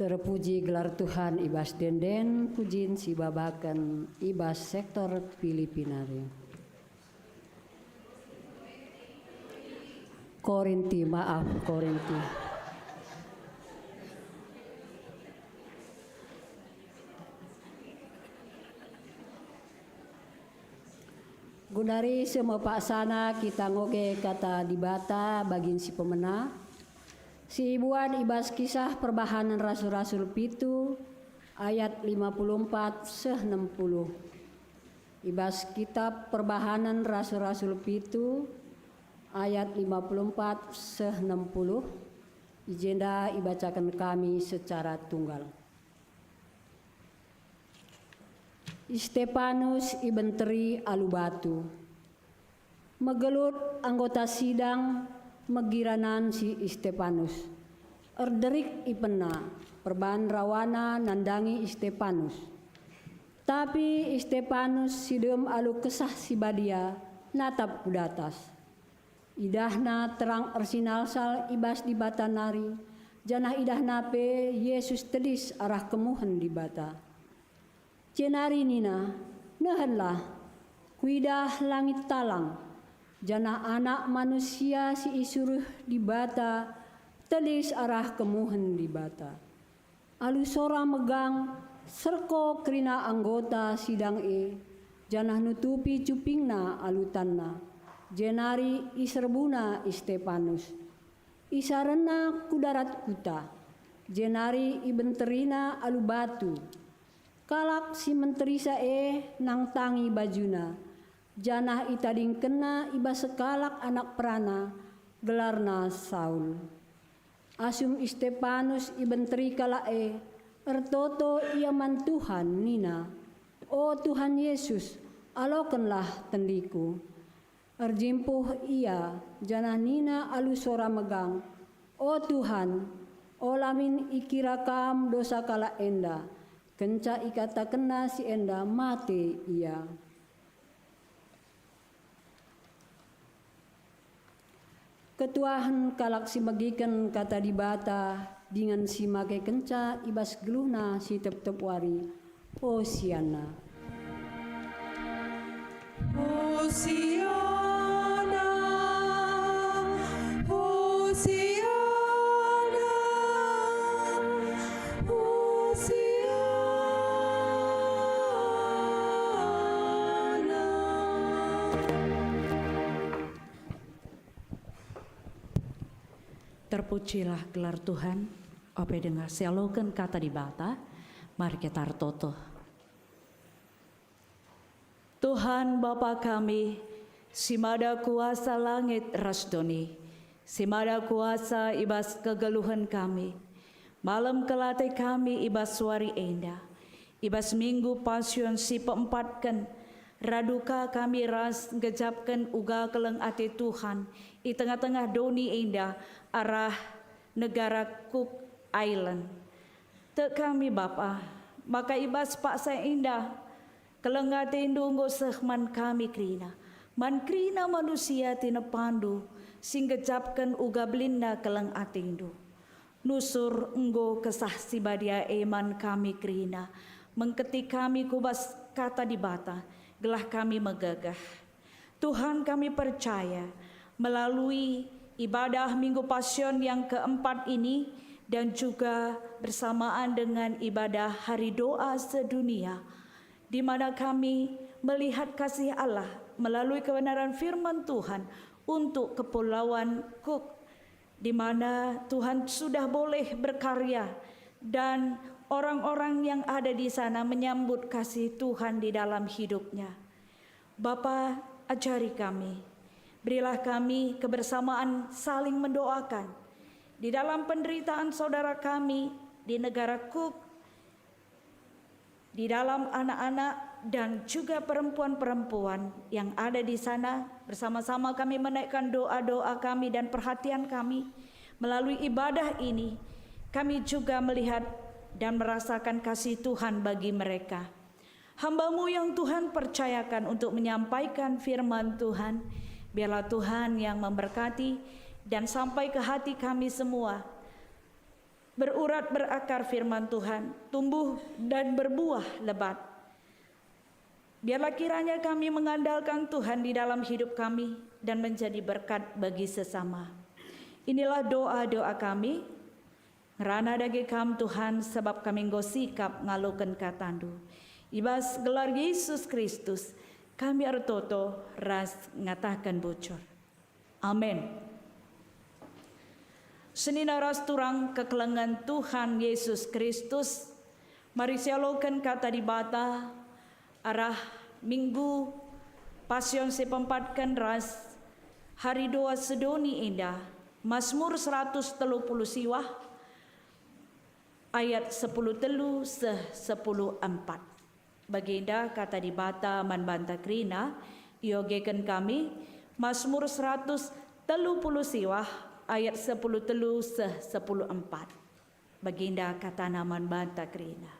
Terpuji gelar Tuhan i bas ende-enden pujin si ibabaken i bas sektor Pilipi nari. Korinti, maaf, Korinti. Genari seh me paksana kita ngoge Kata Dibata bagin si pemena, si ibuat i bas Kisah Perbahanen Rasul-Rasul pitu ayat lima puluh empat seh enam puluh. I bas Kitab Perbahanen Rasul-Rasul pitu ayat lima puluh empat seh enam puluh, i jenda ibacaken kami secara tunggal. Istepanus ibenteri alu batu. Megelut anggota sidang, megiranan si Istepanus. Erderik ipenna, perban rawana nandangi Istepanus. Tapi Istepanus si dem alu Kesah Si Badia natap ku datas. Idahna terang ersinalsal i bas Dibata nari, janah idahna pe Jesus tedis arah kemuhen Dibata. Jenari nina, "Nehenlah, kuidah langit talang, janah Anak Manusia si isuruh Dibata tedis arah kemuhen Dibata." Alu sora megang, serko kerina anggota sidang e, janah nutupi cupingna alu tanna, jenari iserbuna Istepanus. Isarenna ku darat kuta, jenari ibenterina alu batu. Kalak si menterisa e nangtangi bajuna, janah itadingkenna i bas sekalak anak perana, gelarna Saul. Asum Istepanus ibenteri kalak e, ertoto ia man Tuhan nina, "O Tuhan Yesus, alokenlah tendiku." Erjimpuh ia, janah nina alu sora megang, "O Tuhan, ola min ikira Kam dosa kalak enda." Kenca ikatakenna si enda, mate ia. Ketuahen kalak si megiken Kata Dibata dingen si makekenca i bas geluhna si tep-tep wari, Hosiana. Hosiana, Hosiana, Hosiana. Terpujilah gelar Tuhan. Ope denga sialoken Kata Dibata, mari kita ertoto. Tuhan Bapa kami, si mada kuasa langit ras doni, si mada kuasa i bas kegeluhen kami, malem kel ate kami i bas wari enda, i bas Minggu Pasion si peempatken, radu ka kami ras nggejapken uga keleng ate Tuhan i tengah-tengah doni enda arah negara Cook Island. Tek kami, Bapa, maka i bas paksa enda keleng ateNdu enggo seh man kami kerina, man kerina manusia tinepaNdu si nggejapken uga belinna keleng ateNdu. Nusur enggo Kesah Si Badia e man kami kerina, mengketi kami ku bas Kata Dibata, gelah kami megegeh. Tuhan, kami percaya melalui ibadah Minggu Pasion yang keempat ini dan juga bersamaan dengan ibadah Hari Doa Sedunia, di mana kami melihat kasih Allah melalui kebenaran firman Tuhan untuk Kepulauan Cook, di mana Tuhan sudah boleh berkarya dan orang-orang yang ada di sana menyambut kasih Tuhan di dalam hidupnya. Bapa, ajari kami. Berilah kami kebersamaan saling mendoakan di dalam penderitaan saudara kami di negara Cook, di dalam anak-anak dan juga perempuan-perempuan yang ada di sana. Bersama-sama kami menaikkan doa-doa kami dan perhatian kami. Melalui ibadah ini, kami juga melihat dan merasakan kasih Tuhan bagi mereka. Hamba-Mu yang Tuhan percayakan untuk menyampaikan firman Tuhan, biarlah Tuhan yang memberkati dan sampai ke hati kami semua. Berurat berakar firman Tuhan, tumbuh dan berbuah lebat. Biarlah kiranya kami mengandalkan Tuhan di dalam hidup kami dan menjadi berkat bagi sesama. Inilah doa-doa kami. Ngerana dage Kam, Tuhan, sabap kami enggo sikap ngaloken KataNdu. I bas gelar Yesus Kristus, kami ertoto ras ngataken bujur. Amin. Senina ras turang kekelengen Tuhan Yesus Kristus, mari sialoken Kata Dibata arah Minggu Pasion si pempatken ras hari doa sedoni enda, Masmur seratus telu puluh siwah, ayat sepuluh telu seh sepuluh empat. Bagenda Kata Dibata man banta kerina, iogeken kami, Masmur seratus telu puluh siwah, ayat sepuluh telu seh sepuluh empat. Bagenda katana man banta kerina,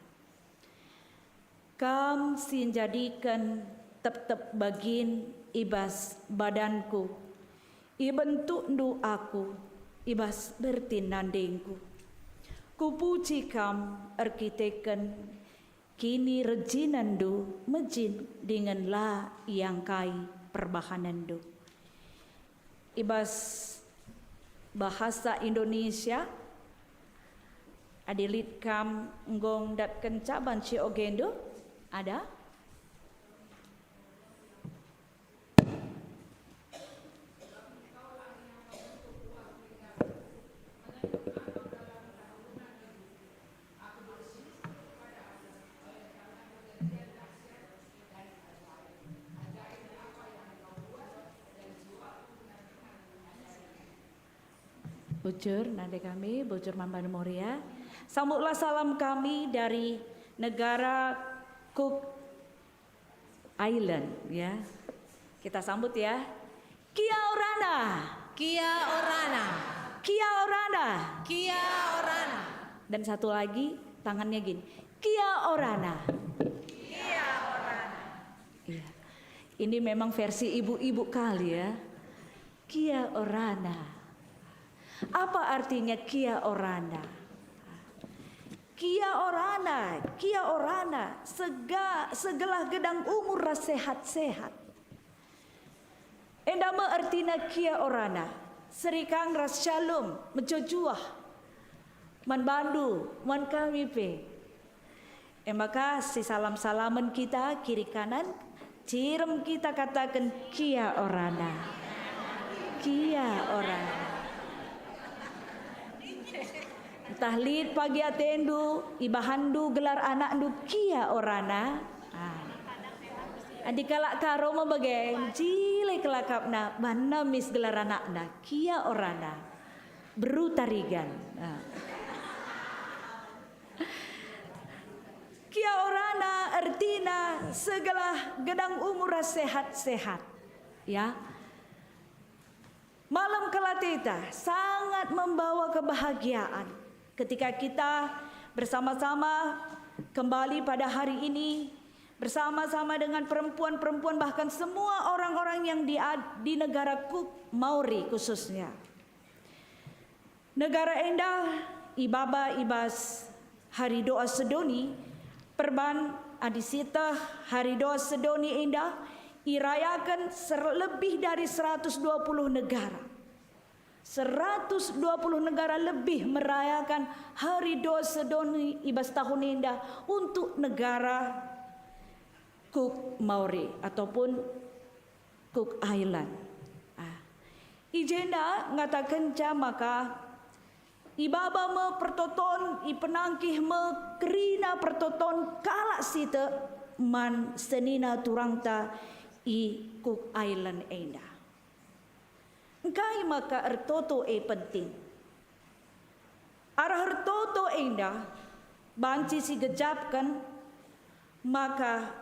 Kam si njadiken tep-tep bagin i bas badanku, ibentukNdu aku i bas bertin nandingku. Kupuji Kam erkiteken kinirejinenndu mejin dingen la iangkai perbahanenndu. I bas bahasa Indonesia, adi lit kam enggo ndatkenca banci ogendu, ada? Bujur, nande kami, bujur man bandu Moria. Sambutlah salam kami dari negara Cook Island, ya. Kita sambut, ya. Kia orana. Kia orana. Kia orana. Kia orana. Dan satu lagi, tangannya gini. Kia orana. Kia orana. Iya. Ini memang versi ibu-ibu kali, ya. Kia orana. Apa artinya kia orana? Kia orana, kia orana, sega-, segelah gedang umur ras sehat-sehat. Enda me ertina kia orana, serikang ras syalom, mejuah-juah man bandu, man kami pe. E maka sisalam-salamen kita kiri kanan, cirem kita kataken kia orana. Kia orana. Ntah lit pagi atendu, ibahanndu gelar anakndu kia orana. Ah. Adi kalak Karo me bage, jile kelakapna, banna mis gelar anakna, kia orana. Beru Tarigan. Ah. Kia orana ertina segelah gedang umur ras sehat-sehat. Ya. Malem kal ateta, sangat membawa kebahagiaan ketika kita bersama-sama kembali pada hari ini, bersama-sama dengan perempuan-perempuan, bahkan semua orang-orang yang di ad-, di negara Cook Maori khususnya. Negara enda ibaba i bas hari doa sedoni, perban adi sieteh hari doa sedoni enda irayaken ser-, lebih dari seratus dua puluh negara. Seratus dua puluh negara lebih merayakan hari doa sedoni i bas tahun enda untuk negara Cook Maori ataupun Cook Island. Ah. I jenda ngatakenca maka ibaba me pertoton, ipenangkih me kerina pertoton kalak si tek man senina turangta i Cook Island enda. Engkai maka ertoto e penting? Arah ertoto enda banci sigejapken maka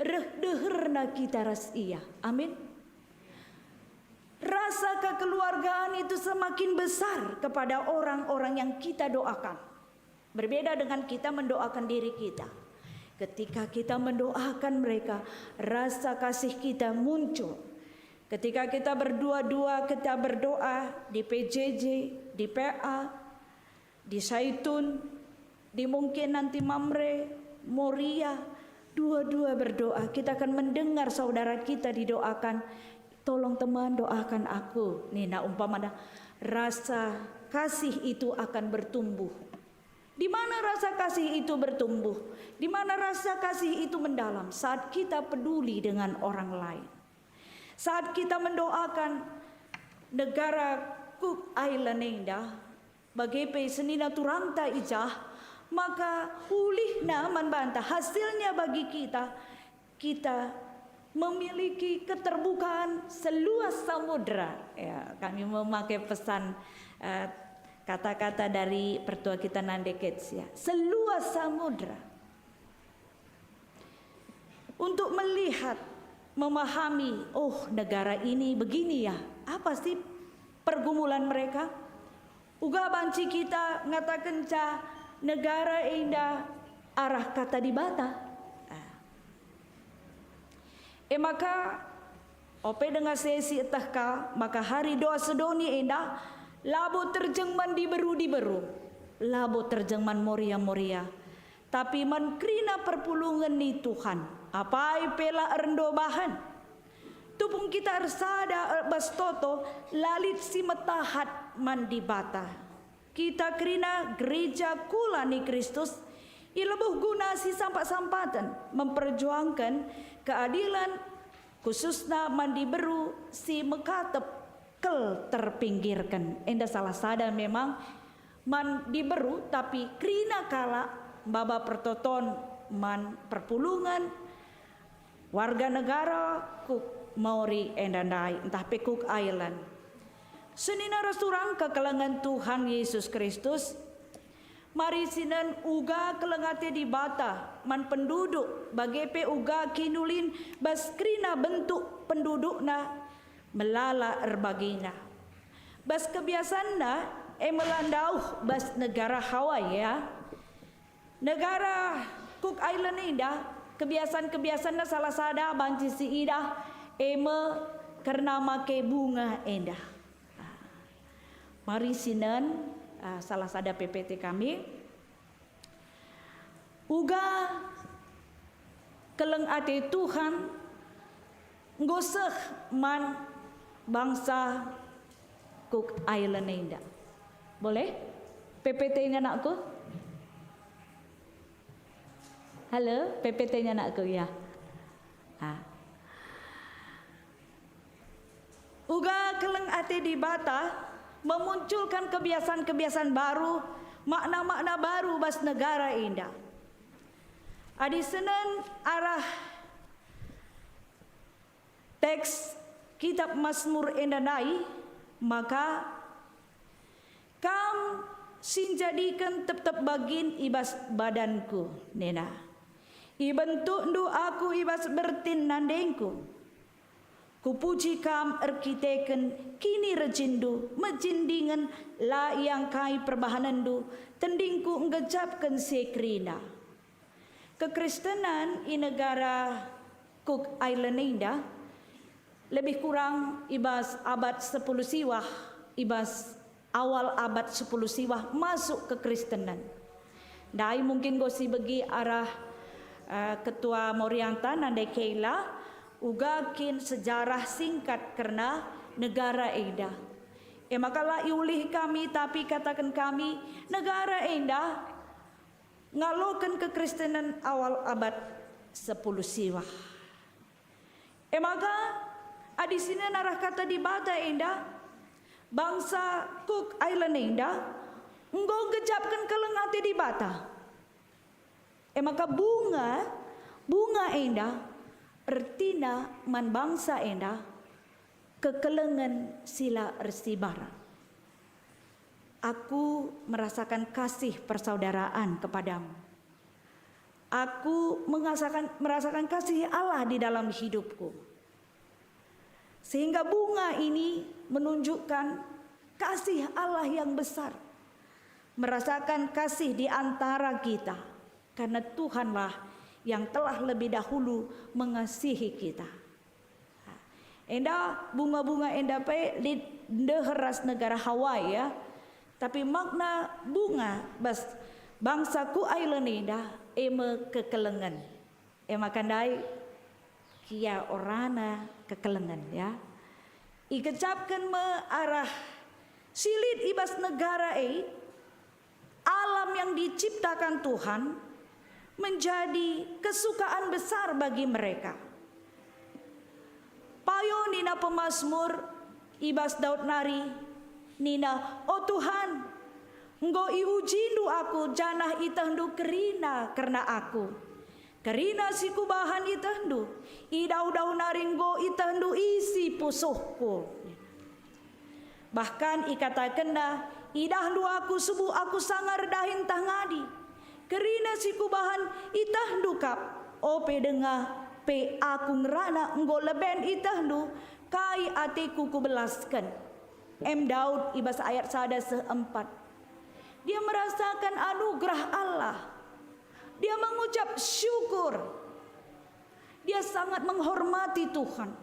reh deherna kita ras Ia. Amin. Rasa kekeluargaan itu semakin besar kepada orang-orang yang kita doakan. Berbeda dengan kita mendoakan diri kita. Ketika kita mendoakan mereka, rasa kasih kita muncul. Ketika kita berdua-dua, kita berdoa di P J J, di P A, di Saitun, di mungkin nanti Mamre, Moria, dua-dua berdoa. Kita akan mendengar saudara kita didoakan, "Tolong teman doakan aku," nina umpamana. Rasa kasih itu akan bertumbuh. Di mana rasa kasih itu bertumbuh, di mana rasa kasih itu mendalam, saat kita peduli dengan orang lain. Saat kita mendoakan negara Cook Island enda, bage pe senina turangta i jah, maka ulihna man banta, hasilnya bagi kita, kita memiliki keterbukaan seluas samudra. Ya, kami memakai pesan, eh, kata-kata dari pertua kita Nande Ketsia, seluas samudra. Untuk melihat, memahami, "Oh, negara ini begini ya, apa sih pergumulan mereka?" Uga banci kita ngatakenca negara enda arah Kata Dibata. Ah. E maka, ope denga si ieteh ka, maka hari doa sedoni enda labo terjeng man diberu-diberu, labo terjeng man Moria-Moria, tapi man kerina perpulungen ni Tuhan, apai pe la erndobahen. Tupung kita ersada bas toto, la lit si metahat man Dibata. Kita kerina gereja kula ni Kristus, i lebuh guna si sampat-sampaten memperjuangken keadilen, khususna man diberu si mekatep kel terpinggirken. Enda salah sada memang man diberu, tapi kerina kalak maba pertoton man perpulungen, warga negara Cook Maori enda ndai, ntah pe Cook Island. Senina ras turang kekelengen Tuhan Yesus Kristus, mari sinen uga keleng ate Dibata man penduduk, bage pe uga kinulin bas kerina bentuk pendudukna melala erbagina. Bas kebiasanna, e me la ndauh bas negara Hawaii, ya. Negara Cook Island enda, kebiasan-kebiasanna salah sada banci siidah, e me kerna make bunga enda. Mari sinen, ah, salah sada P P T kami. Uga keleng ate Tuhan enggo seh man bangsa Cook Island enda. Boleh? P P T-nya, nakku? Halo, P P T-nya, nakku, ya. Ah. Uga keleng ate Dibata memunculkan kebiasaan-kebiasaan baru, makna-makna baru bas negara enda. Adi senen arah teks Kitab Masmur enda ndai, maka, "Kam si njadiken tep-tep bagin i bas badanku," nina. "Ibentukndu aku i bas bertin nandengku. Kupuji Kam erkiteken kinirejinNdu, mejin dingen la iangkai perbahanenNdu, tendingku nggejapken si kerina." Kekristenan i negara Cook Island enda lebih kurang i bas abad sepuluh siwah, i bas awal abad sepuluh siwah masuk kekristenan. Ndai mungkin enggo sibegi arah, eh, ketua Morianta nande Keila, uga kin sejarah singkat kerna negara enda. E maka la iulih kami, tapi kataken kami, negara enda ngaloken kekristenan awal abad sepuluh siwah. E maka, adi sinen arah kata Dibata enda, bangsa Cook Island enda enggo nggejapken keleng ate Dibata. E maka bunga, bunga enda ertina man bangsa enda kekelengen si la ersibar. Aku merasakan kasih persaudaraan kepadamu. Aku mengasakan, merasakan kasih Allah di dalam hidupku. Sehingga bunga ini menunjukkan kasih Allah yang besar. Merasakan kasih di antara kita. Karena Tuhanlah yang telah lebih dahulu mengasihi kita. Enda bunga-bunga enda pe lit ndeher ras negara Hawaii, ya. Tapi makna bunga bas bangsa ku Ireland enda e me kekelengen. E maka ndai kia orana kekelengen, ya. Ikecapken me arah si lit i bas negara e, alam yang diciptakan Tuhan menjadi kesukaan besar bagi mereka. Payo nina pemasmur i bas Daud nari, nina, "O Tuhan, enggo iujindu aku, janah itehndu kerina kerna aku. Kerina si kubahan itehndu, i dauh-dauh nari enggo itehndu isi pusuhku." Bahkan ikatakenna, "Idahndu aku, subuk aku sanga erdahin ntah ngadi. Kerina si kubahan itehndu kap, ope denga pe aku ngerana enggo leben itehndu, kai ateku kubelasken." Em Daud i bas ayat sada seh empat. Dia merasakan anugerah Allah. Dia mengucap syukur. Dia sangat menghormati Tuhan.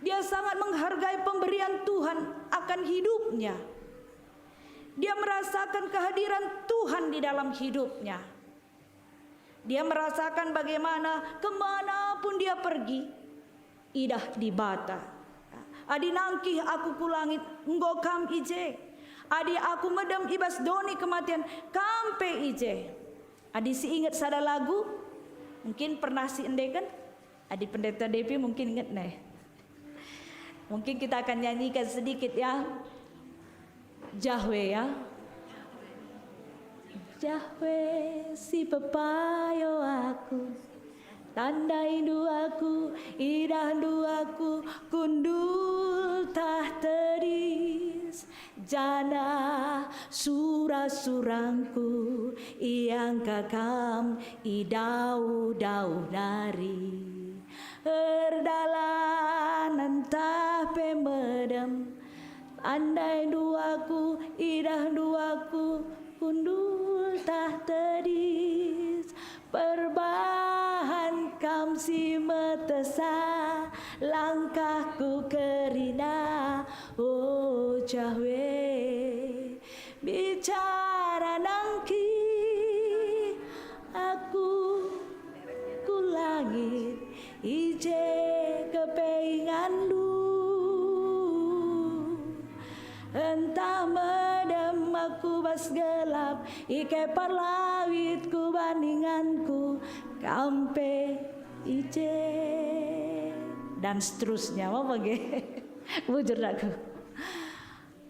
Dia sangat menghargai pemberian Tuhan akan hidupnya. Dia merasakan kehadiran Tuhan di dalam hidupnya. Dia merasakan bagaimana kemana pun dia pergi, idah Dibata. "Adi nangkih aku ku langit, enggo Kam i je. Adi aku medem i bas doni kematian, Kam pe i je." Adi si inget sada lagu, mungkin pernah si endeken, adi Pendeta Devi mungkin inget neh. Mungkin kita akan nyanyikan sedikit, ya. Jahwe, ya. Jahwe si pepayo aku, tandaindu aku, idahndu aku, kundul tah tedis, janah sura-surangku iangka Kam i dauh-dauh nari. Erdalan ntah pe medem, tandaindu aku, idahndu aku, kundul tah tedis. Perbahan Kam si metehsa langkahku kerina, o Jahwe. Bicara nangkih aku ku langit, i je kepenganndu. Ntah medem aku bas gelap, i kepar lawit ku bandinganku, Kam pe i je. Dan seterusnya, apa ge? Bujur aku.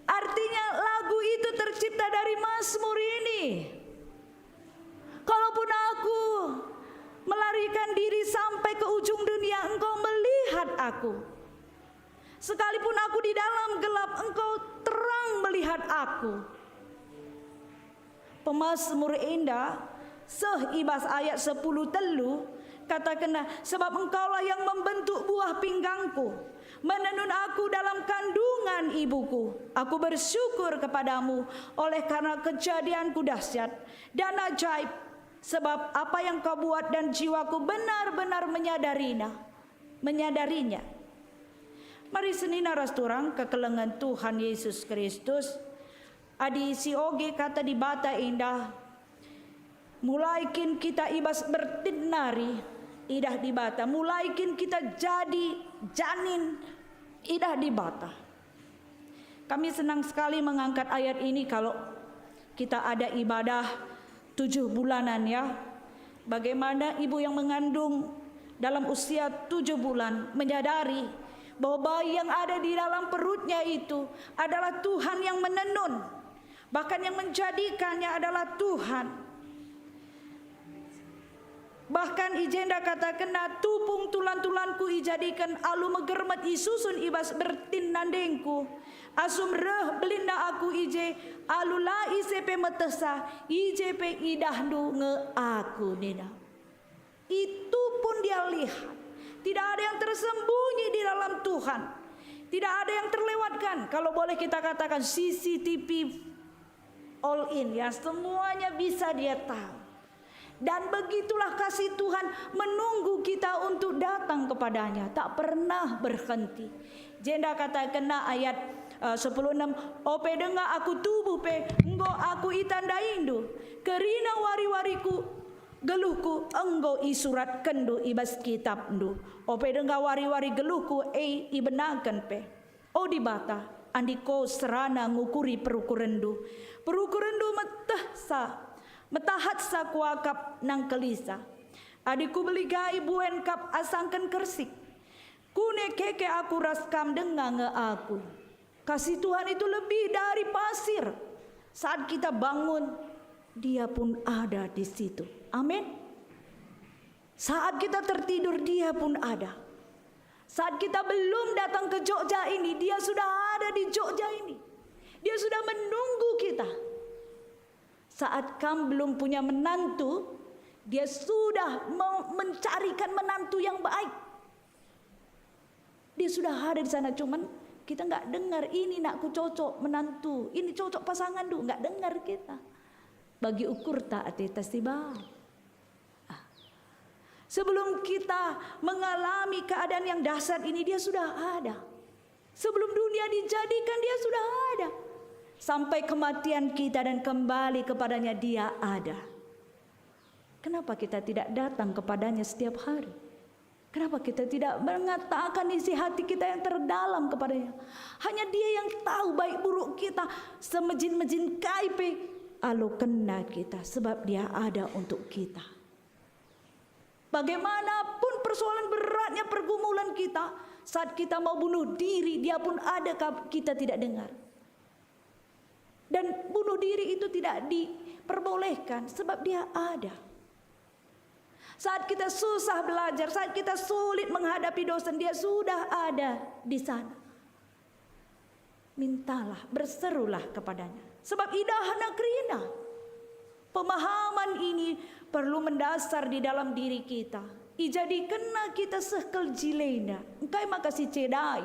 Artinya, lagu itu tercipta dari Mazmur ini. "Kalaupun aku melarikan diri sampai ke ujung dunia, Engkau melihat aku. Sekalipun aku di dalam gelap, Engkau terang melihat aku." Pemasmur enda seh i bas ayat sepuluh telu, katakenna, "Sebab Engkaulah yang membentuk buah pinggangku, menenun aku dalam kandungan ibuku. Aku bersyukur kepada-Mu oleh karena kejadianku dahsyat dan ajaib, sebab apa yang Kau buat dan jiwaku benar-benar menyadarinya, menyadarinya." Mari senina ras turang kekelengen Tuhan Yesus Kristus. Adi si oge kata Dibata enda, mulai kin kita i bas bertin nari idah Dibata, mulai kin kita jadi janin idah Dibata. Kami senang sekali mengangkat ayat ini kalau kita ada ibadah tujuh bulanan, ya. Bagaimana ibu yang mengandung dalam usia tujuh bulan menyadari bahwa bayi yang ada di dalam perutnya itu adalah Tuhan yang menenun, bahkan yang menjadikannya adalah Tuhan. Bahkan i jenda katakenna, "Tupung tulan-tulanku ijadiken alu megermet isusun i bas bertin nandengku. Asum reh belinna aku i je, alu la ise pe metehsa, i je pe idahndu nge aku," nina. Itu pun dia lihat. Tidak ada yang tersembunyi di dalam Tuhan. Tidak ada yang terlewatkan. Kalau boleh kita katakan, C C T V all in, ya, semuanya bisa Dia tahu. Dan begitulah kasih Tuhan menunggu kita untuk datang kepada-Nya, tak pernah berhenti. Jenda katakenna ayat Eh, sepuluh enam, "Ope denga aku tubuh pe enggo aku itandaindu, kerina wari-wariku, geluhku enggo isuratkenndu i bas kitabndu. Ope denga wari-wari geluhku e ibenaken pe. O Dibata, andiko serana ngukuri perukurenndu. Perukurenndu metehsa, metahatsa kuakap nangkelisa. Adi kubeligai buen kap asangken kersik. Kune keke aku ras kam denga nge aku." Kasih Tuhan itu lebih dari pasir. Saat kita bangun, Dia pun ada di situ. Amin. Saat kita tertidur, Dia pun ada. Saat kita belum datang ke Jogja ini, Dia sudah ada di Jogja ini. Dia sudah menunggu kita. Saat kam belum punya menantu, Dia sudah me-, mencarikan menantu yang baik. Dia sudah ada di sana, cuman kita nggak dengar, "Ini nakku cocok menantu, ini cocok pasanganndu," nggak dengar kita. Bagi ukurta ateta si baik. Ah. Sebelum kita mengalami keadaan yang dahsyat ini, Dia sudah ada. Sebelum dunia dijadikan, Dia sudah ada. Sampai kematian kita dan kembali kepada-Nya, Dia ada. Kenapa kita tidak datang kepada-Nya setiap hari? Kenapa kita tidak mengatakan isi hati kita yang terdalam kepada-Nya? Hanya Dia yang tahu baik buruk kita, semejin-mejin kai pe alokenna kita, sebab Dia ada untuk kita. Bagaimanapun persoalan beratnya pergumulan kita, saat kita mau bunuh diri, Dia pun ada, kita tidak dengar. Dan bunuh diri itu tidak diperbolehkan, sebab Dia ada. Saat kita susah belajar, saat kita sulit menghadapi dosen, Dia sudah ada di sana. Mintalah, berserulah kepada-Nya. Sebab idahna kerina. Pemahaman ini perlu mendasar di dalam diri kita. Ijadikenna kita seh kal jilenda. Engkai maka sicedai?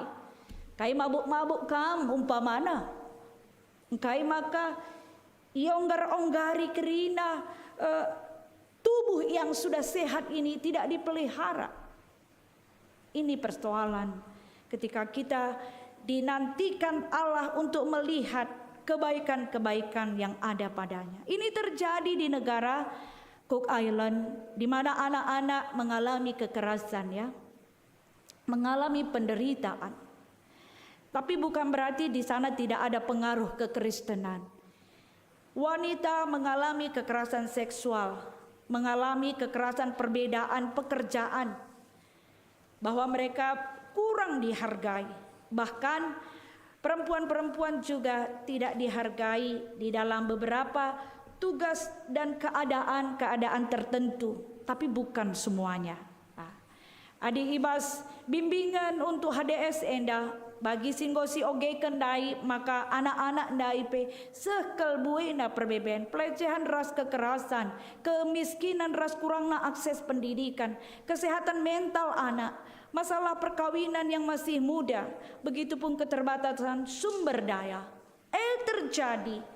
Kai mabuk-mabuk kam umpamana? Engkai maka ionggar-onggari kerina, eh, tubuh yang sudah sehat ini tidak dipelihara? Ini persoalan ketika kita dinantikan Allah untuk melihat kebaikan-kebaikan yang ada pada-Nya. Ini terjadi di negara Cook Island, di mana anak-anak mengalami kekerasan, ya, mengalami penderitaan. Tapi bukan berarti di sana tidak ada pengaruh kekristenan. Wanita mengalami kekerasan seksual, mengalami kekerasan perbedaan pekerjaan, bahwa mereka kurang dihargai. Bahkan, perempuan-perempuan juga tidak dihargai di dalam beberapa tugas dan keadaan-keadaan tertentu, tapi bukan semuanya. Nah, adi i bas bimbingen untuk H D S enda, bagi si enggo siogeken ndai, maka anak-anak ndai pe seh kal buena perbeben, pelecehan ras kekerasan, kemiskinan ras kurangna akses pendidikan, kesehatan mental anak, masalah perkawinan yang masih muda, begitupun keterbatasan sumber daya. E terjadi.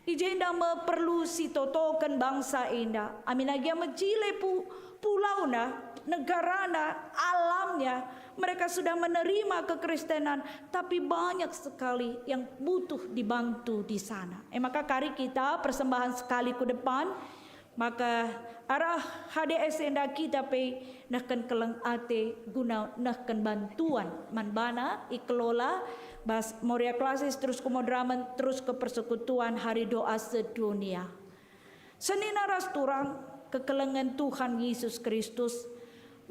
I jenda me perlu sitotoken bangsa enda. Amin agia mejile pu-, pulauna, negarana, alamnya, mereka sudah menerima kekristenan, tapi banyak sekali yang butuh dibantu di sana. E maka kari kita persembahan sekali ku depan, maka arah H D S enda kita pe nehken keleng ate guna nehken bantuan man bana ikelola bas Moria Klasis terus ku Madramen terus ke Persekutuan Hari Doa Sedunia. Senina ras turang kekelengen Tuhan Yesus Kristus,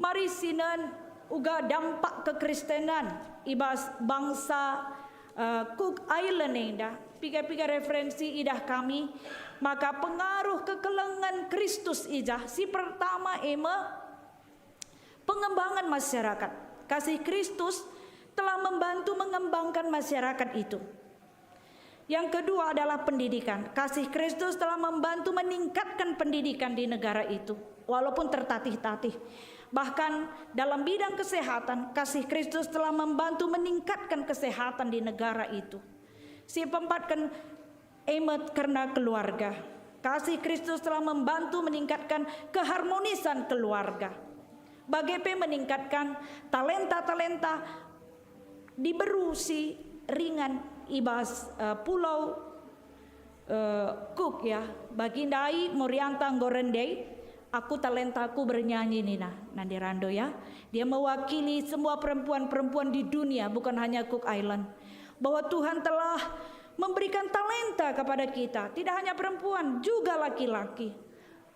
mari sinen uga dampak kekristenan i bas bangsa, eh, Cook Island enda. Piga-piga referensi idah kami, maka pengaruh kekelengen Kristus i jah. Si pertama e me pengembangan masyarakat. Kasih Kristus telah membantu mengembangkan masyarakat itu. Yang kedua adalah pendidikan. Kasih Kristus telah membantu meningkatkan pendidikan di negara itu, walaupun tertatih-tatih. Bahkan dalam bidang kesehatan, kasih Kristus telah membantu meningkatkan kesehatan di negara itu. Si peempatken e me kerna keluarga. Kasih Kristus telah membantu meningkatkan keharmonisan keluarga. Bage pe meningkatkan talenta-talenta diberu si ringan i bas, eh, pulau, eh, Cook, ya. Bagi ndai Morianta enggo rende, aku talentaku bernyanyi nina Nandi Rando, ya. Dia mewakili semua perempuan-perempuan di dunia, bukan hanya Cook Island. Bahwa Tuhan telah memberikan talenta kepada kita, tidak hanya perempuan, juga laki-laki.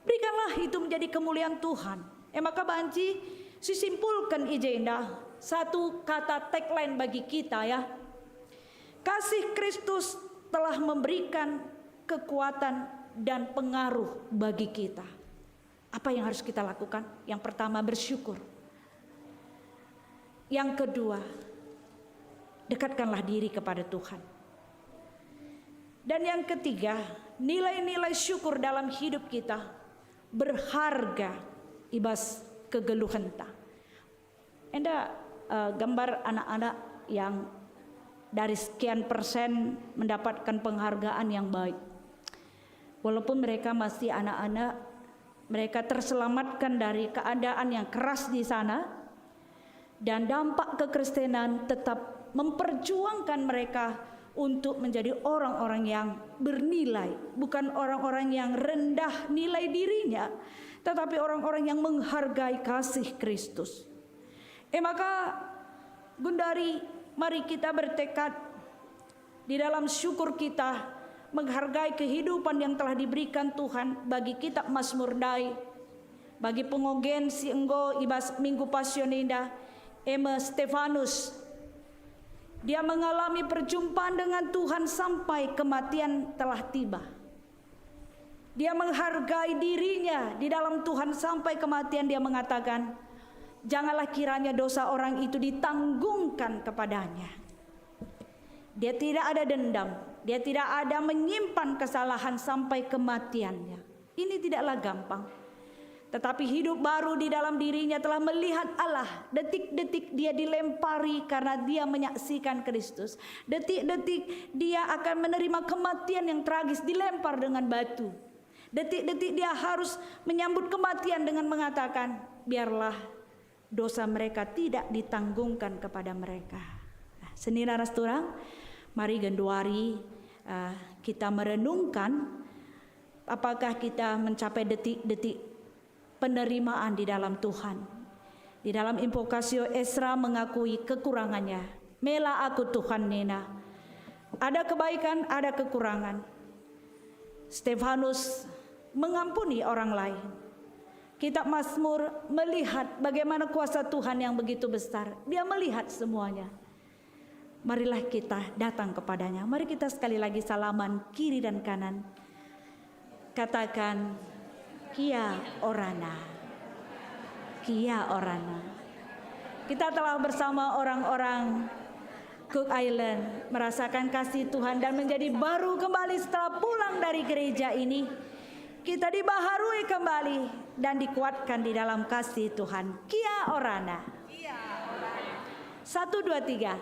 Berikanlah itu menjadi kemuliaan Tuhan. E maka banci sisimpulken i jenda satu kata tagline bagi kita, ya. Kasih Kristus telah memberikan kekuatan dan pengaruh bagi kita. Apa yang harus kita lakukan? Yang pertama, bersyukur. Yang kedua, dekatkanlah diri kepada Tuhan. Dan yang ketiga, nilai-nilai syukur dalam hidup kita berharga i bas kegeluhenta. Enda, eh, gambar anak-anak yang dari sekian persen mendapatkan penghargaan yang baik. Walaupun mereka masih anak-anak, mereka terselamatkan dari keadaan yang keras di sana, dan dampak kekristenan tetap memperjuangkan mereka untuk menjadi orang-orang yang bernilai, bukan orang-orang yang rendah nilai dirinya, tetapi orang-orang yang menghargai kasih Kristus. E maka, gundari, mari kita bertekad di dalam syukur kita menghargai kehidupan yang telah diberikan Tuhan bagi kitab Mazmur ndai, bagi pengogen si enggo i bas Minggu Passion enda, e me Stefanus. Dia mengalami perjumpaan dengan Tuhan sampai kematian telah tiba. Dia menghargai dirinya di dalam Tuhan sampai kematian. Dia mengatakan, "Janganlah kiranya dosa orang itu ditanggungkan kepadanya." Dia tidak ada dendam, dia tidak ada menyimpan kesalahan sampai kematiannya. Ini tidaklah gampang. Tetapi hidup baru di dalam dirinya telah melihat Allah. Detik-detik dia dilempari karena dia menyaksikan Kristus. Detik-detik dia akan menerima kematian yang tragis, dilempar dengan batu. Detik-detik dia harus menyambut kematian dengan mengatakan, "Biarlah dosa mereka tidak ditanggungkan kepada mereka." Nah, senina ras turang, mari genduari, eh, kita merenungkan apakah kita mencapai detik-detik penerimaan di dalam Tuhan. Di dalam Invocatio Esra mengakui kekurangannya. "Mela aku, Tuhan," nina. Ada kebaikan, ada kekurangan. Stefanus mengampuni orang lain. Kitab Mazmur melihat bagaimana kuasa Tuhan yang begitu besar. Dia melihat semuanya. Marilah kita datang kepadanya. Mari kita sekali lagi salaman kiri dan kanan. Katakan, "Kia orana. Kia orana." Kita telah bersama orang-orang Cook Island merasakan kasih Tuhan dan menjadi baru kembali setelah pulang dari gereja ini. Kita dibaharui kembali dan dikuatkan di dalam kasih Tuhan. Kia orana. Satu, dua, tiga.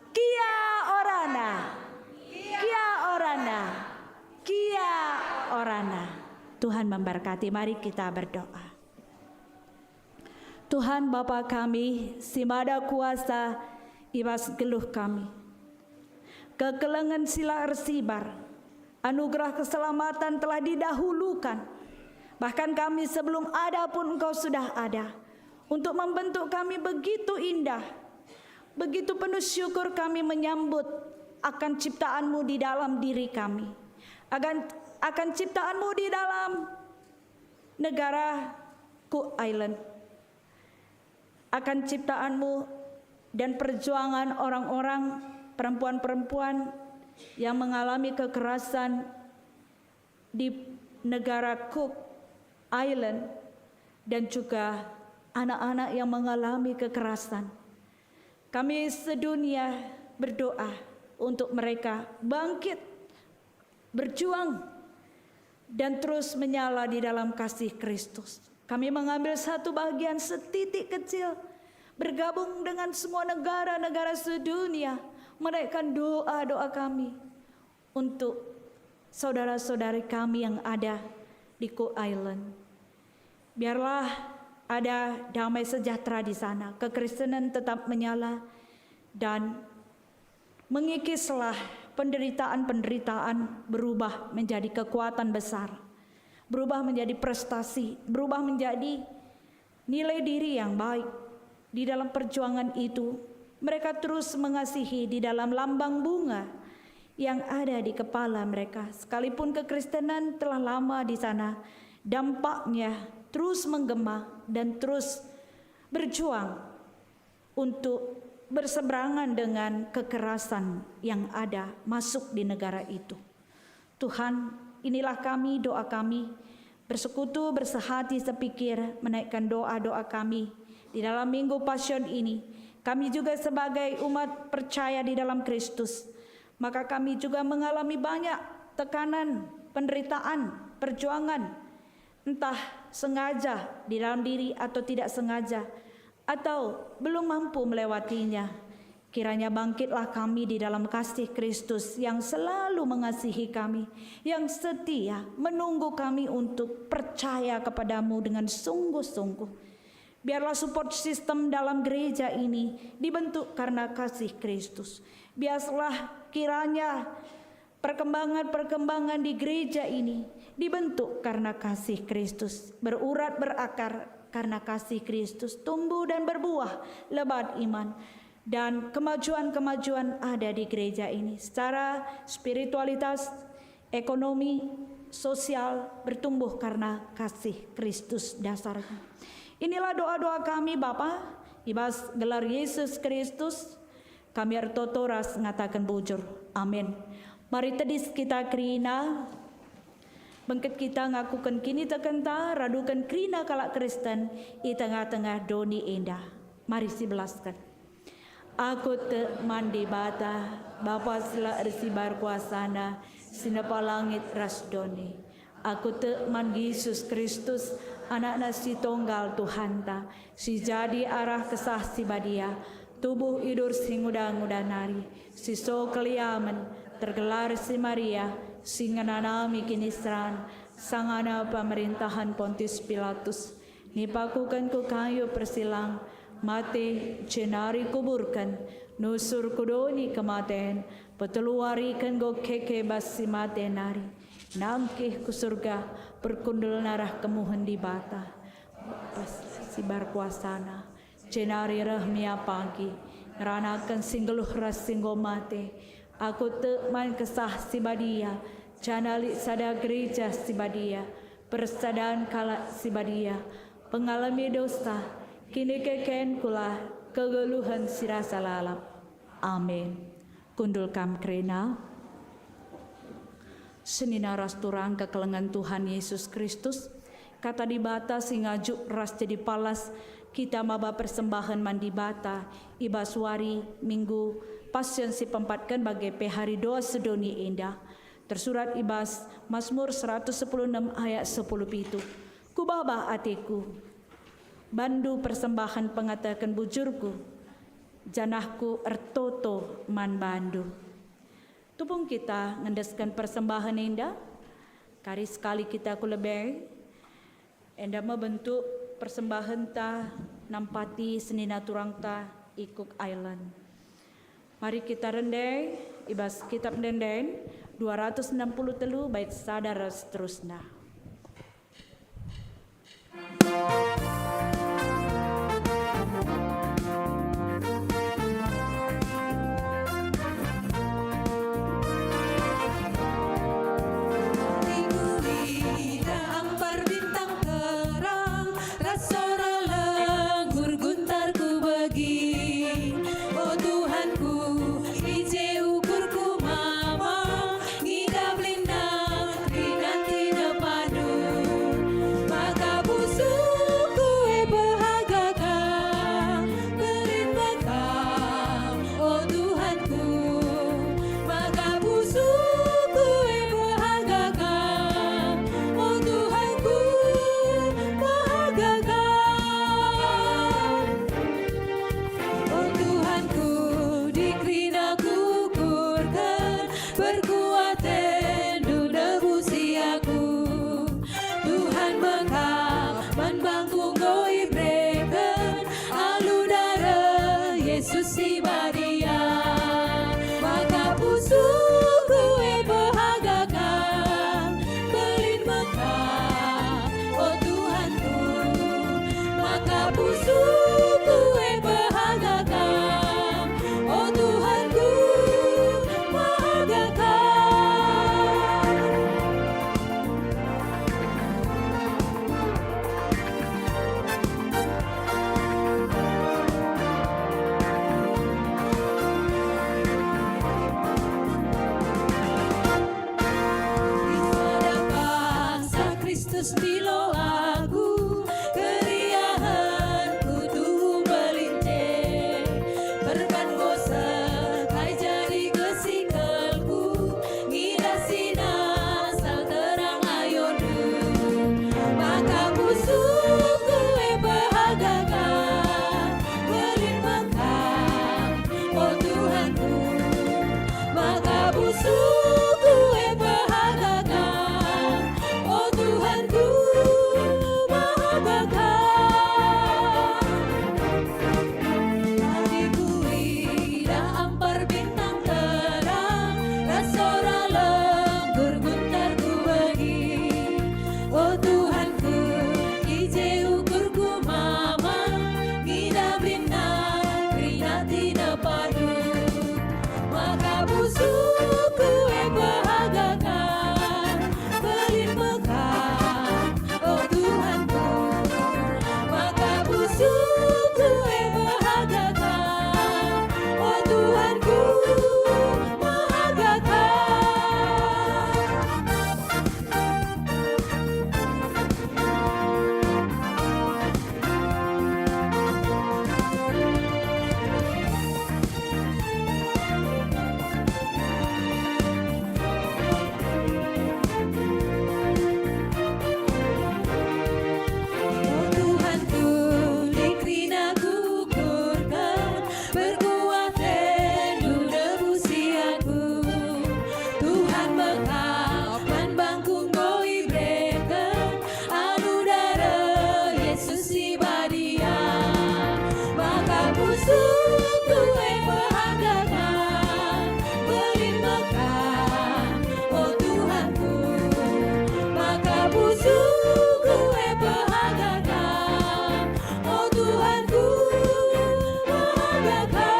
Kia orana. Kia orana. Kia orana. Tuhan memberkati. Mari kita berdoa. Tuhan Bapa kami, si mada kuasa i bas geluh kami. Kekelengen si la ersibar, anugerah keselamatan telah didahulukan. Bahkan kami sebelum ada pun Engkau sudah ada. Untuk membentuk kami begitu indah, begitu penuh syukur kami menyambut akan ciptaan-Mu di dalam diri kami. Akan, akan ciptaan-Mu di dalam negara Cook Island. Akan ciptaan-Mu dan perjuangan orang-orang, perempuan-perempuan yang mengalami kekerasan di negara Cook Island, dan juga anak-anak yang mengalami kekerasan. Kami sedunia berdoa untuk mereka bangkit, berjuang, dan terus menyala di dalam kasih Kristus. Kami mengambil satu bagian setitik kecil, bergabung dengan semua negara-negara sedunia, menaikkan doa-doa kami untuk saudara-saudari kami yang ada di Cook Island. Biarlah ada damai sejahtera di sana, kekristenan tetap menyala, dan Mengikislah penderitaan-penderitaan berubah menjadi kekuatan besar, berubah menjadi prestasi, berubah menjadi nilai diri yang baik. Di dalam perjuangan itu, mereka terus mengasihi di dalam lambang bunga yang ada di kepala mereka. Sekalipun kekristenan telah lama di sana, dampaknya terus menggema dan terus berjuang untuk berseberangan dengan kekerasan yang ada masuk di negara itu. Tuhan, inilah kami, doa kami, bersekutu, bersehati, sepikir, menaikkan doa-doa kami di dalam Minggu Passion ini. Kami juga sebagai umat percaya di dalam Kristus, maka kami juga mengalami banyak tekanan, penderitaan, perjuangan, entah sengaja di dalam diri atau tidak sengaja, atau belum mampu melewatinya. Kiranya bangkitlah kami di dalam kasih Kristus yang selalu mengasihi kami, yang setia menunggu kami untuk percaya kepada-Mu dengan sungguh-sungguh. Biarlah support system dalam gereja ini dibentuk karena kasih Kristus. Biarlah kiranya perkembangan-perkembangan di gereja ini dibentuk karena kasih Kristus, berurat berakar karena kasih Kristus, tumbuh dan berbuah lebat iman, dan kemajuan-kemajuan ada di gereja ini secara spiritualitas, ekonomi, sosial bertumbuh karena kasih Kristus dasarnya. Inilah doa-doa kami, Bapa, i bas gelar Yesus Kristus, kami ertoto ras ngataken bujur. Amin. Mari tedis kita kerina. Bengket kita ngakuken kinitekenta, raduken kerina kalak Kristen i tengah-tengah doni enda. Mari sibelasken. Aku tek man Dibata, Bapa si la ersibar kuasana, si nepa langit ras doni. Aku tek man Jesus Kristus, Anakna si tonggal Tuhanta, si jadi arah Kesah Si Badia, tubuh idur si nguda-nguda nari, si so keliamen, tergelar si Maria, si ngenanami kiniseran, sangana pemerintahan Pontius Pilatus, nipakuken ku kayu persilang, mate, jenari kuburken, nusur ku doni kematen, petelu wariken enggo keke bas si mate nari, nangkih ku Surga, perkundul narah kemuhen Dibata, Bapa si ersibar kuasana, jenari reh mia pagi, ngeranaken si nggeluh ras si enggo mate. Aku tek man Kesah Si Badia, janah lit sada gereja si badia, persadan kalak si badia, pengalemi dosa, kinikeken kula, kegeluhen si rasa lalap. Amin. Kundul kam kerina. Senina ras turang kekelengen Tuhan Yesus Kristus, Kata Dibata si ngajuk ras jadi palas, kita maba persembahen man Dibata i bas wari Minggu Passion si pempatken bage pe hari doa sedoni enda. Tersurat i bas Mazmur seratus sepuluh enem ayat sepuluh pitu, "Kubaba ateku, bandu persembahen pengataken bujurku, janah ku ertoto man bandu." Tupung kita ngendesken persembahen enda, kari sekali kita ku lebe, enda me bentuk persembahenta nampati senina turangta i Cook Island. Mari kita rende i bas Kitab Ende-enden dua ratus enam puluh telu bait sada ras seterusna. Minggu ita ampar bintang terang, ras sora lenggur guntar kubegi. O Tuhanku, i je ukurku mama, ngidap lina, ringan tinepandu, maka pusuhku e berharga kam, beren me kam, o Tuhanku, maka pusuhku e berharga kam, o Tuhanku, berharga kam. O Tuhanku, di kerina kuukurken, perkuatenNdu nebusi aku. Tuhan, me kam man bangku enggo ibereken alu dareh Yesus si badia. Maka Pusuhku e perhagakan, berlimpahkan, o Tuhanku. Maka pusuhku e perhagakan, o Tuhanku, perhagakan.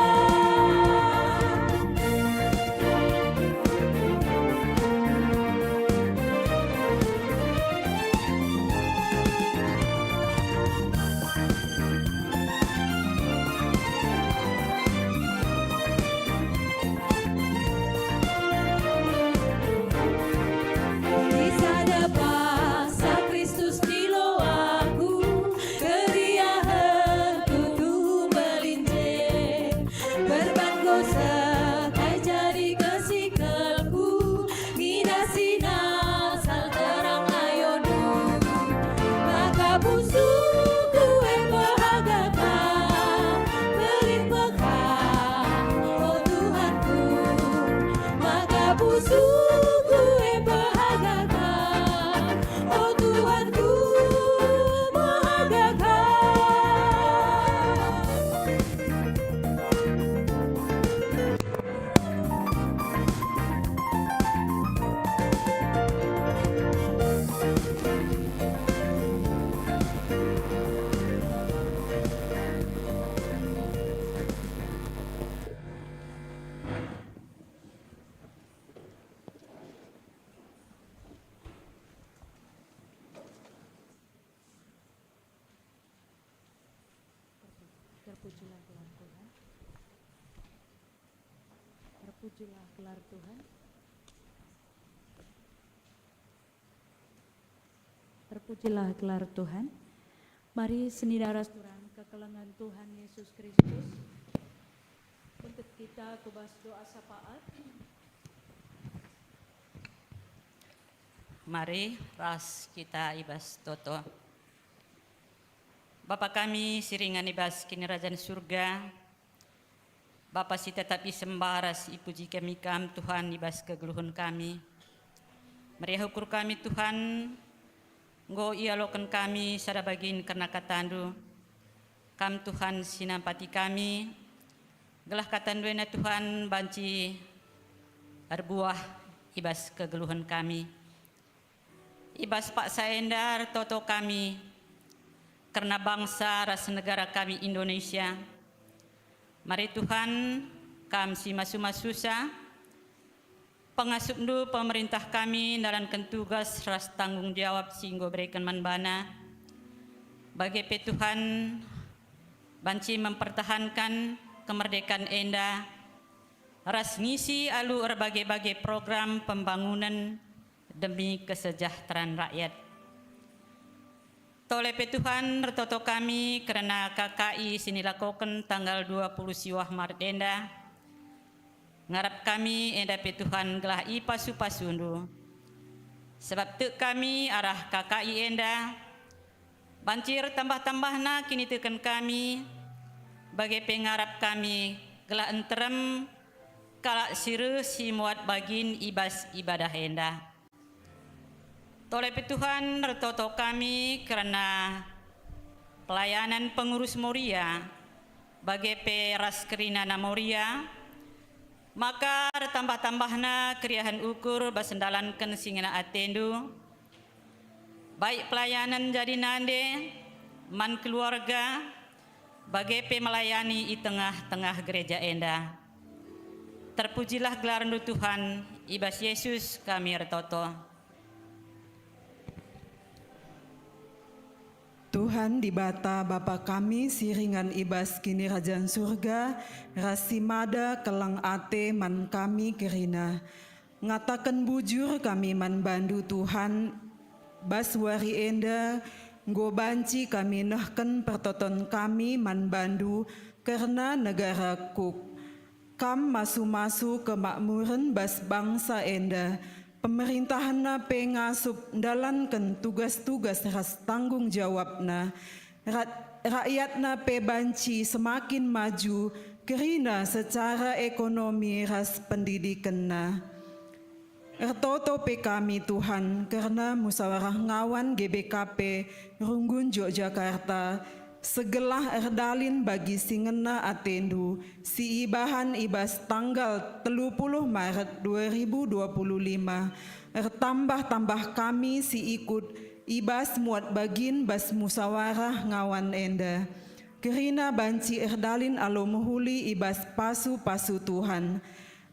Di sada paksa Kristus ndilo aku, keriahenku tuhu melinjing. Berbangko sekai jadi kesikelku, nina si nasal terang ayondu. Maka pusuhku e perhagakan, berlimpahkan, o Tuhanku. Maka pusuhku e perhagakan, o Tuhanku, perhagakan. Terpujilah gelar Tuhan. Terpujilah gelar Tuhan. Terpujilah gelar Tuhan. Mari senina ras turang kekelengen Tuhan Yesus Kristus. Untuk kita ku bas doa syafaat. Mari ras kita i bas toto. Bapa kami si ringan i bas Kinirajan Surga, Bapa si tetap isembah ras ipuji kami Kam, Tuhan, i bas kegeluhen kami. Meriah ukur kami, Tuhan, enggo ialoken kami sada bagin kerna KataNdu. Kam, Tuhan, si nampati kami, gelah KataNdu enda, Tuhan, banci erbuah i bas kegeluhen kami. I bas paksa enda ertoto kami kerna bangsa ras negara kami Indonesia. Mari Tuhan, Kam si masu-masusa, pengasupNdu pemerintah kami ndalanken tugas ras tanggung jawab si enggo ibereken man bana. Bage pe Tuhan, banci mempertahankan kemerdekaan enda ras ngisi alu erbage-bage program pembangunan demi kesejahteraan rakyat. Tole pe Tuhan, ertoto kami kerna K K I si nilakoken tanggal dua puluh siwah Maret enda. Ngarap kami enda pe Tuhan gelah ipasu-pasuNdu. Sabap tek kami arah K K I enda, banci ertambah-tambahna kiniteken kami, bage pe ngarap kami gelah nterem kalak si reh si muat bagin i bas ibadah enda. Tole pe Tuhan, ertoto kami kerna pelayanan pengurus Moria, bage pe ras kerinana Moria, maka ertambah-tambahna keriahen ukur bas ndalanken si ngena ateNdu, baik pelayanan jadi nande man keluarga, bage pe melayani i tengah-tengah gereja enda. Terpujilah gelarNdu Tuhan, i bas Yesus kami ertoto. Tuhan Dibata, Bapa kami si ringan i bas Kinirajan Surga, ras si mada keleng ate man kami kerina. Ngataken bujur kami man bandu, Tuhan, bas wari enda enggo banci kami nehken pertoton kami man bandu kerna negara Cook. Kam masu-masu kemakmuren bas bangsa enda, pemerintahenna pe ngasup ndalanken tugas-tugas ras tanggung jawabna. Rat-, rakyatna pe banci semakin maju kerina secara ekonomi ras pendidikenna. Ertoto pe kami, Tuhan, kerna Musawarah Ngawan G B K P Runggun Yogyakarta, Segelah erdalin bagi si ngena atendu, si ibahan i bas tanggal telu puluh Maret dua ribu dua puluh lima, ertambah-tambah kami si ikut i bas muat bagin bas musawarah ngawan enda. Kerina banci erdalin alu mehuli i bas pasu-pasu Tuhan.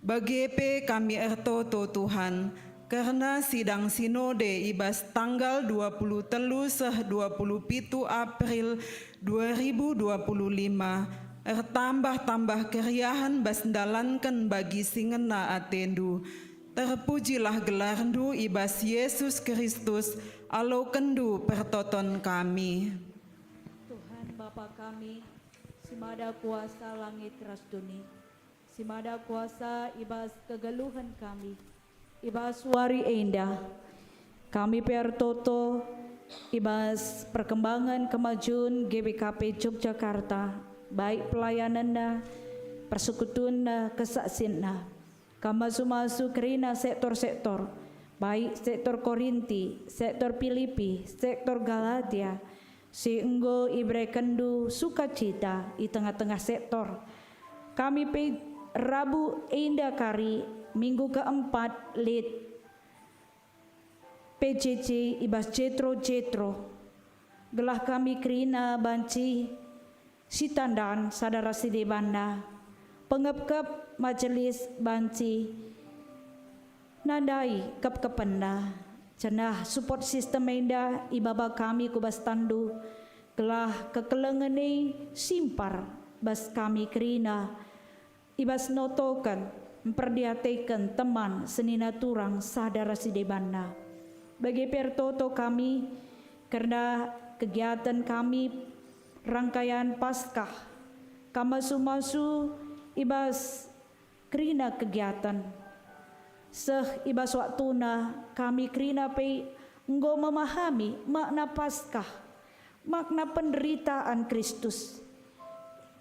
Bage pe kami ertoto, Tuhan, kerna sidang sinode i bas tanggal dua puluh telu seh dua puluh pitu April dua ribu dua puluh lima, ertambah-tambah keriahen bas ndalanken bagi si ngena atendu. Terpujilah gelarndu i bas Yesus Kristus, alokenndu pertoton kami. Tuhan Bapa kami, si mada kuasa langit ras doni, si mada kuasa i bas kegeluhen kami, i bas wari enda, kami pe ertoto i bas perkembangan kemajun G B K P Yogyakarta, baik pelayanenna, persekutunna, kesaksinna. Kam masu-masu kerina sektor-sektor, baik sektor Korinti, sektor Pilipi, sektor Galatia, si enggo iberekenndu sukacita i tengah-tengah sektor. Kami pe rabu enda kari minggu keempat lit P J J i bas Jetro-Jetro, gelah kami kerina banci sitandan sada ras si debanna, pengepkep majelis banci nandai kepkepenna, janah support system enda ibaba kami ku bas tanndu, gelah kekelengen e simpar bas kami kerina, i bas notoken, mperdiateken teman senina turang sada ras si debanna. Bage pe ertoto kami kerna kegiaten kami rangkaian Paskah. Kam masu-masu i bas kerina kegiaten. Seh i bas waktuna kami kerina pe enggo memahami makna Paskah, makna penderitaan Kristus.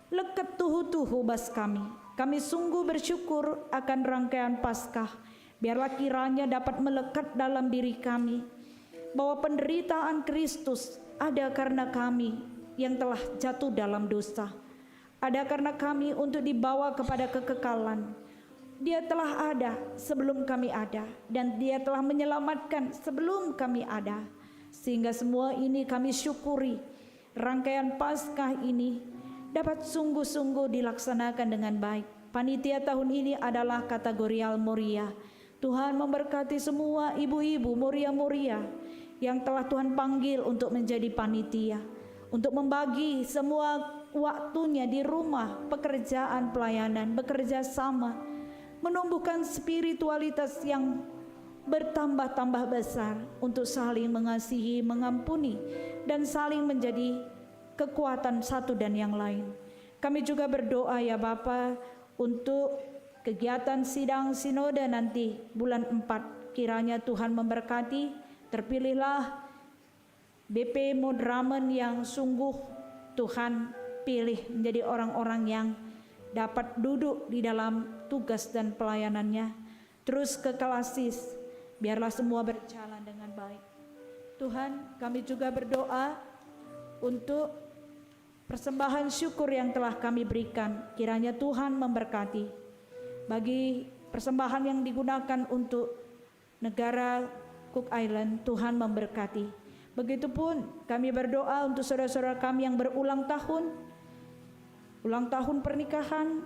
Leket tuhu-tuhu bas kami. Kami sungguh bersyukur akan rangkaian Paskah. Biarlah kiranya dapat melekat dalam diri kami bahwa penderitaan Kristus ada karena kami yang telah jatuh dalam dosa. Ada karena kami untuk dibawa kepada kekekalan. Dia telah ada sebelum kami ada, dan Dia telah menyelamatkan sebelum kami ada. Sehingga semua ini kami syukuri. Rangkaian Paskah ini dapat sungguh-sungguh dilaksanakan dengan baik. Panitia tahun ini adalah kategorial Moria. Tuhan memberkati semua ibu-ibu Moria-Moria yang telah Tuhan panggil untuk menjadi panitia, untuk membagi semua waktunya di rumah, pekerjaan, pelayanan, bekerja sama, menumbuhkan spiritualitas yang bertambah-tambah besar untuk saling mengasihi, mengampuni, dan saling menjadi kekuatan satu dan yang lain. Kami juga berdoa, ya Bapa, untuk kegiatan sidang sinode nanti bulan empat. Kiranya Tuhan memberkati, terpilihlah B P Modramen yang sungguh Tuhan pilih menjadi orang-orang yang dapat duduk di dalam tugas dan pelayanannya. Terus ke Kalasis, biarlah semua berjalan dengan baik. Tuhan, kami juga berdoa untuk persembahan syukur yang telah kami berikan. Kiranya Tuhan memberkati. Bagi persembahan yang digunakan untuk negara Cook Island, Tuhan memberkati. Begitupun kami berdoa untuk saudara-saudara kami yang berulang tahun, ulang tahun pernikahan.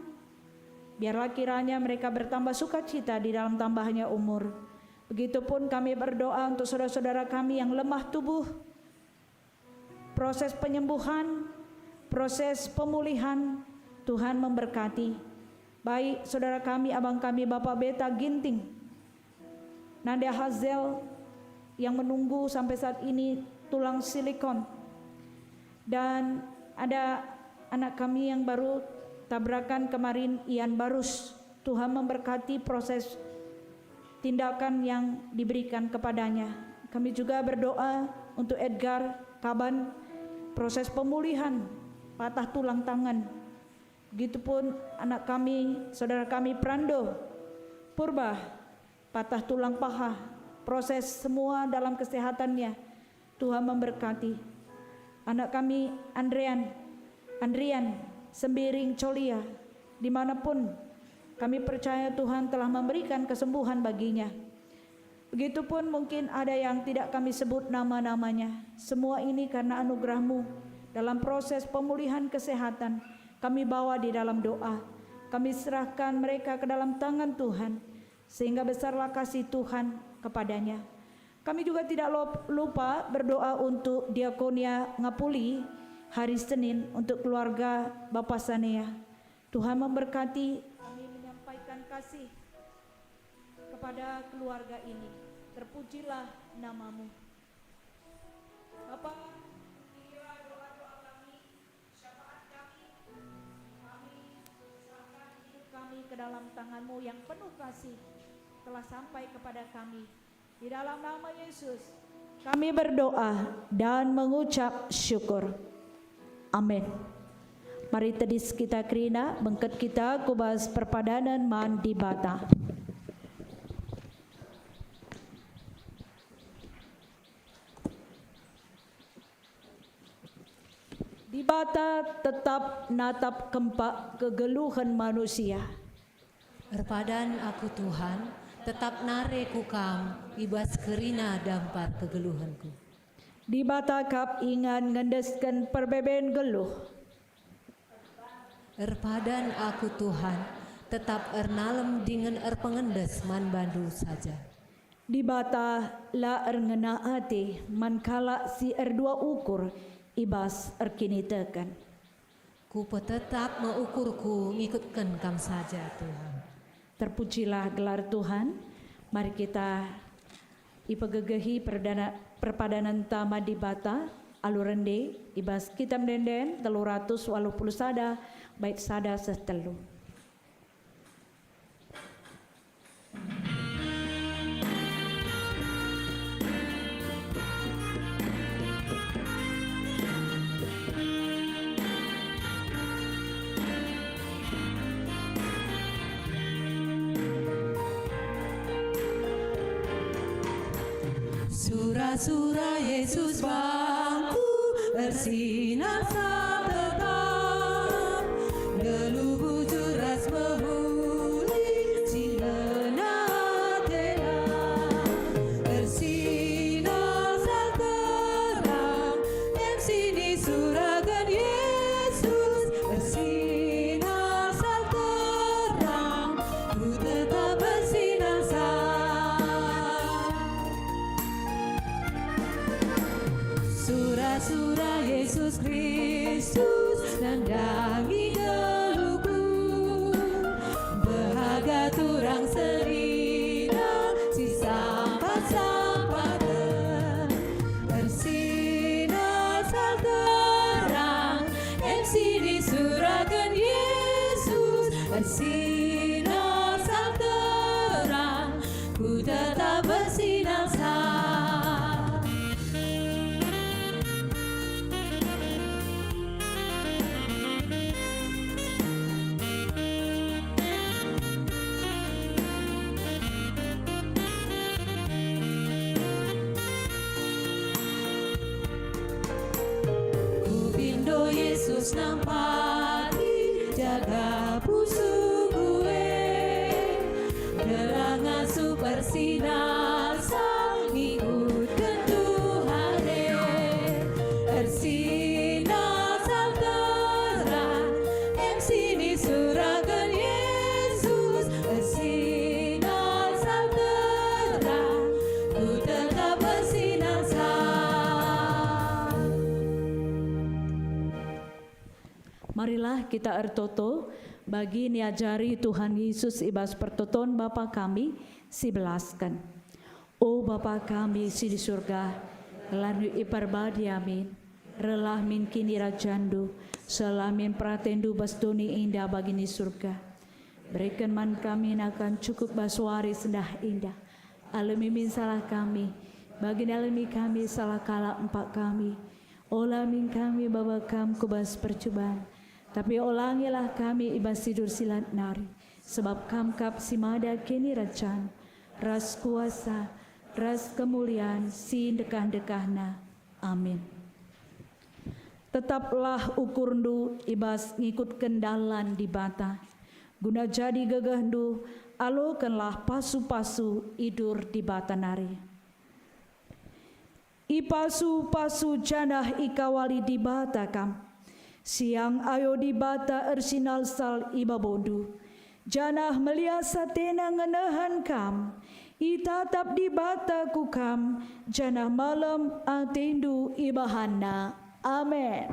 Biarlah kiranya mereka bertambah sukacita di dalam tambahnya umur. Begitupun kami berdoa untuk saudara-saudara kami yang lemah tubuh, proses penyembuhan, proses pemulihan. Tuhan memberkati. Baik saudara kami, abang kami, Bapak Beta Ginting, Nanda Hazel yang menunggu sampai saat ini tulang silikon, dan ada anak kami yang baru tabrakan kemarin, Ian Barus. Tuhan memberkati proses tindakan yang diberikan kepadanya. Kami juga berdoa untuk Edgar Kaban, proses pemulihan patah tulang tangan. Begitupun anak kami, saudara kami Prando Purba, patah tulang paha, proses semua dalam kesehatannya. Tuhan memberkati. Anak kami Andrean, Andrian, Sembiring, Colia, dimanapun, kami percaya Tuhan telah memberikan kesembuhan baginya. Begitupun mungkin ada yang tidak kami sebut nama-namanya. Semua ini karena anugerah-Mu. Dalam proses pemulihan kesehatan, kami bawa di dalam doa. Kami serahkan mereka ke dalam tangan Tuhan, sehingga besarlah kasih Tuhan kepadanya. Kami juga tidak lop-, lupa berdoa untuk Diakonia Ngapuli hari Senin untuk keluarga Bapa Sanea. Tuhan memberkati. Kami menyampaikan kasih kepada keluarga ini. Terpujilah nama-Mu. Bapa, kiranya doa-doa kami, syafaat kami, kami serahkan hidup kami ke dalam tangan-Mu yang penuh kasih telah sampai kepada kami. Di dalam nama Yesus, kami berdoa dan mengucap syukur. Amin. Mari tedis kita kerina, bengket kita ku bas perpadanen man Dibata. Dibata tetap natap kempak kegeluhen manusia. Erpadan aku, Tuhan, tetap nare ku Kam i bas kerina dampar kegeluhenku. Dibata kap ingan ngendesken perbeben geluh. Erpadan aku, Tuhan, tetap ernalem dingen erpengendes man Bandu saja. Dibata la erngena ate man kalak si erdua ukur i bas erkiniteken. Kupetetap me ukurku ngikutken Kam saja, Tuhan. Terpujilah gelar Tuhan. Mari kita ipegegehi perdana-, perpadanenta man Dibata alu rende i bas Kitab Ende-enden telu ratus waluh puluh sada, bait sada seh telu. Sura-sura Yesus bangku ersinar sal tetap, nggeluh bujur ras mehuli si ngena atena. Ersinar sal terang, em si nisuraken Yesus, ersinar sal terang, ku tetap ersinar sal. Sura-sura Yesus Kristus nandangi geluhku, mbehaga turang senina si sampat-sampaten. Ersinar sal terang, em si nisuraken Yesus, ersinar sal terang, ku tetap ersinar sal. Kupindo Yesus nampati jaga pusuhku e, gelah ngasup ersinar sal ngikutken Tuhan e. Ersinar sal terang, em si nisuraken Yesus, ersinar sal terang, ku tetap ersinar sal. Marilah kita ertoto bagi niajari Tuhan Yesus i bas pertoton Bapa kami si belasken. O Bapa kami si di Surga, gelarNdu iperbadia min, rehlah min kinirajanNdu, seh la min peratenNdu bas doni enda bagi ni Surga. Bereken man kami nakan cukup bas wari sendah enda. Alemi min salah kami, bagi nalemi kami salah kalak empak kami. Ola min kami baba Kam ku bas percuban, tapi olangilah kami i bas si dur si lat nari, sebab Kam kap si mada kinirajan, ras kuasa, ras kemulian si ndekah-ndekahna. Amin. Tetaplah ukurndu i bas ngikutken dalan Dibata, guna jadi gegehndu, alokenlah pasu-pasu idur Dibata nari. Ipasu-pasu janah ikawali Dibata kam. Siang ayo Dibata ersinalsal i babondu, janah melias ateNa ngenehen kam. Itatap Dibata ku kam, janah malem atendu ibahanNa. Amen.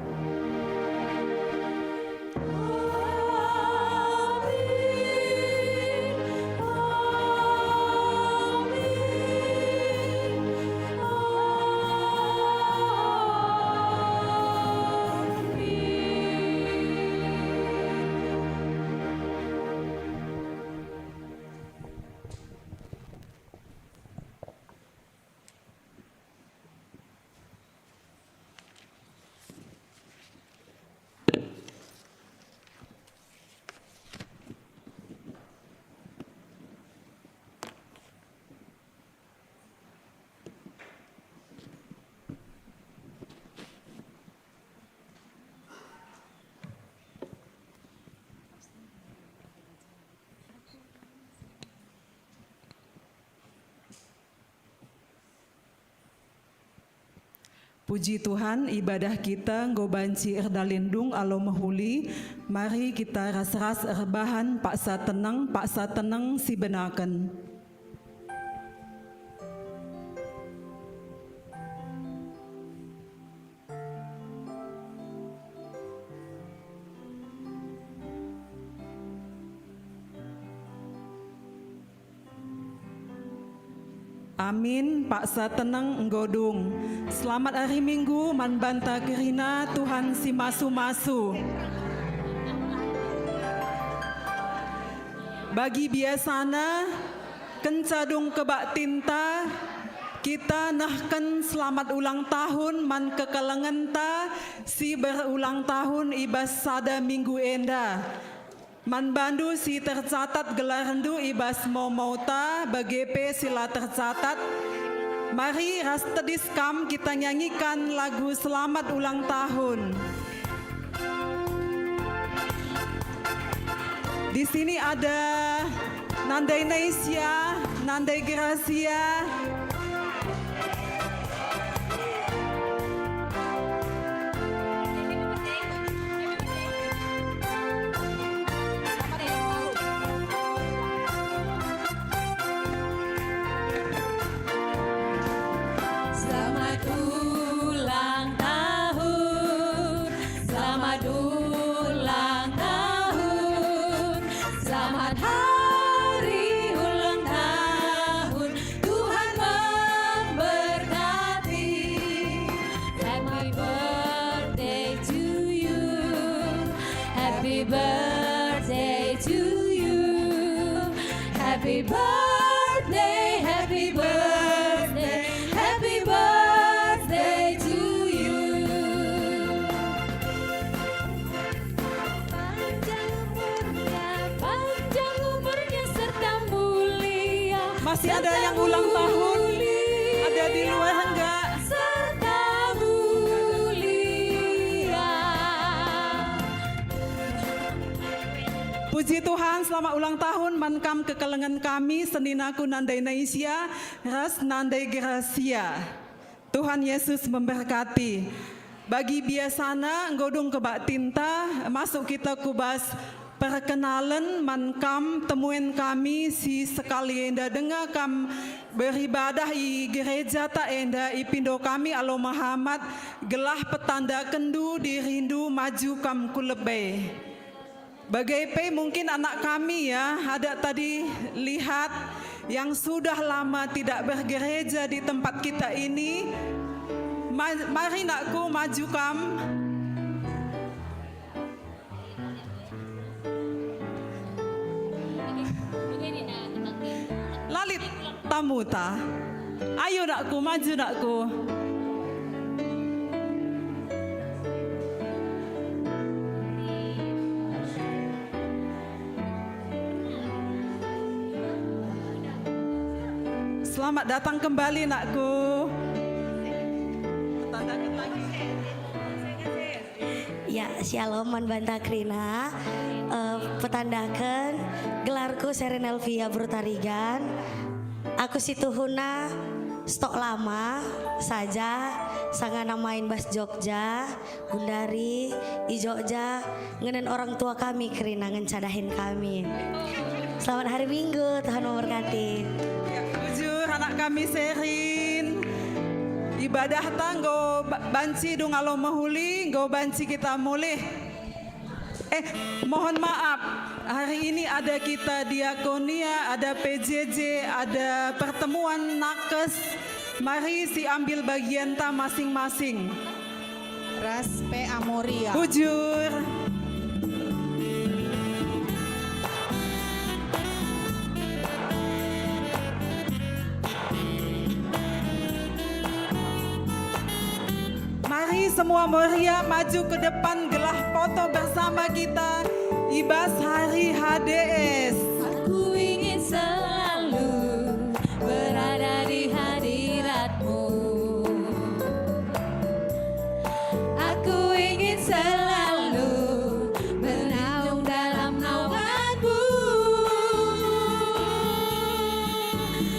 Puji Tuhan, ibadah kita enggo banci erdalendung alu mehuli. Mari kita ras-ras erbahan paksa teneng, paksa teneng sibenaken. Amin, paksa teneng enggo dung. Selamat ari Minggu man banta kerina, Tuhan si masu-masu. Bagi biasana, kenca dung kebaktinta, kita nehken selamat ulang tahun man kekelengenta si berulang tahun i bas sada minggu enda. Man bandu si tercatat gelarndu i bas mau-mauta, bage pe si la tercatat, mari ras tedis kam kita nyanyikan lagu selamat ulang tahun. Di sini ada Nandai Naisya, Nandai Gracia. Selamat ulang tahun, selamat ulang tahun, selamat hari ulang tahun, Tuhan memberkati. Happy birthday to you. Happy birthday to you. Happy birthday, happy birthday, happy birthday to you. Panjang umurnya, panjang umurnya serta mulia. Masih ada yang ulang tahun? Ada di luar enggak? Serta mulia. Puji Tuhan, selamat ulang tahun man kam kekelengen kami, seninaku Nandai Naisya ras Nandai Gracia. Tuhan Yesus memberkati. Bagi biasana enggo dung kebaktinta, masuk kita ku bas perkenalen man kam temuen kami si sekali enda denga kam beribadah i gerejata enda, ipindo kami alu mehamat gelah petandakenndu dirindu maju kam ku lebe. Bage pe mungkin anak kami, ya, ada tadi lihat yang sudah lama tidak bergereja di tempat kita ini. Ma-, mari, nakku, maju kam. Lalit tamuta. Ayo, nakku, maju, nakku. Selamat datang kembali, nakku. Tandakan lagi. Ya, shalom man banta kerina. Eh, petandaken, gelarku Seren Elvia Brutarigan. Aku situhuna stok lama saja, sanga namain bas Jogja, gundari i Jogja, ngenen orang tua kami kerina ngenca dahin kami. Selamat hari Minggu, Tuhan memberkati. Ya, bujur anak kami Serin. Ibadahta enggo ba-, banci dung alo mehuli, enggo banci kita mulih. Eh, mohon maaf, hari ini ada kita diakonia, ada P J J, ada pertemuan nakes. Mari siambil bagianta masing-masing. Ras pe Amoria. Bujur. Mari semua meriah maju ke depan gelah foto bersama kita i bas hari H D S. Aku ingin selalu berada di hadirat-Mu. Aku ingin selalu bernaung dalam naungan-Mu.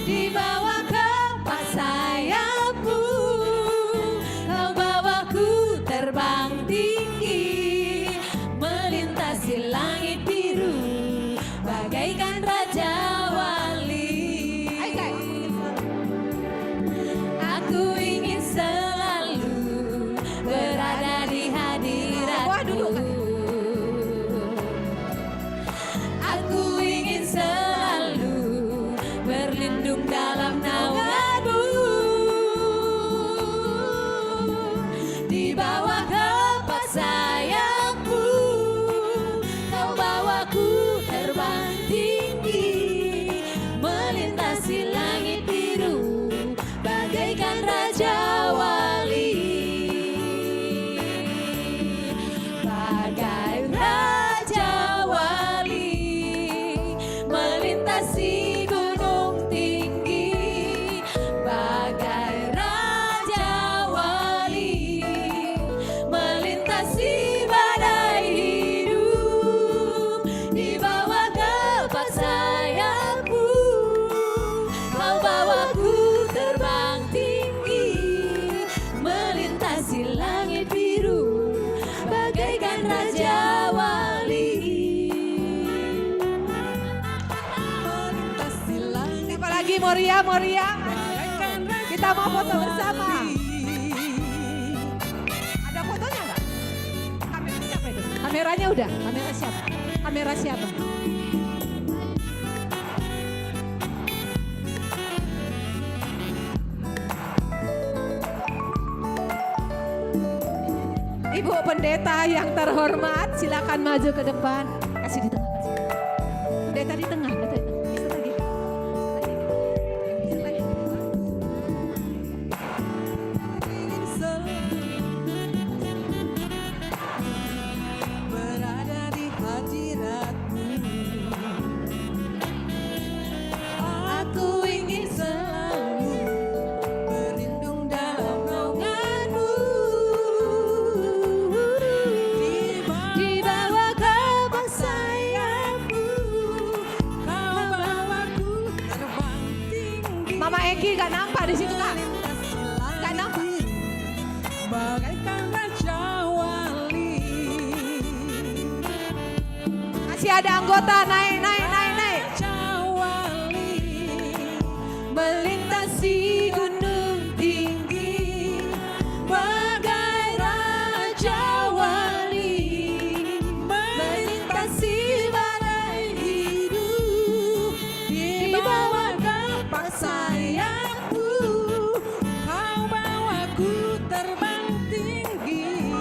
Di bawah kepak sayap-Mu, Kau bawaku terbang tinggi, melintasi langit biru bagaikan Raja Wali. Hai, guys. Aku ingin selalu berada di hadirat-Mu. Wah, duduk, kan? Aku ingin selalu berlindung dalam naungan-Mu. Di bawah kepak sayap-Mu, Kau bawaku terbang tinggi, melintasi langit biru bagaikan Raja Wali. Bagai Raja Wali, melintasi gunung tinggi, bagai Raja Wali, melintasi badai hidup. Di bawah kepak sayap-Mu, Kau bawaku terbang tinggi, melintasi langit biru bagaikan Raja Wali. Melintasi langit. Siapa lagi, Moria, Moria? Kita mau foto bersama. Ada fotonya nggak? Kamera siapa itu? Kameranya udah. Kamera siapa? Kamera siapa? Ibu Pendeta yang terhormat, silakan maju ke depan. Kasih di tengah, kasih. Pendeta di tengah, Pendeta di tengah. Bisa lagi. Bisa lagi. Bisa lagi. Berada di hadirat-Mu. Aku ingin selalu berlindung dalam naungan-Mu. Di bawah kepak sayap-Mu, Kau bawaku terbang tinggi. Mama Eki gak nampak di situ, Kak. Gak nampak. Bagaikan Raja Wali. Masih ada anggota, naik, naik, naik, naik. Raja Wali, melintasi gunung tinggi. Bagai Raja Wali, melintasi badai hidup. Di bawah kepak sayap-Mu, Kau bawaku terbang tinggi.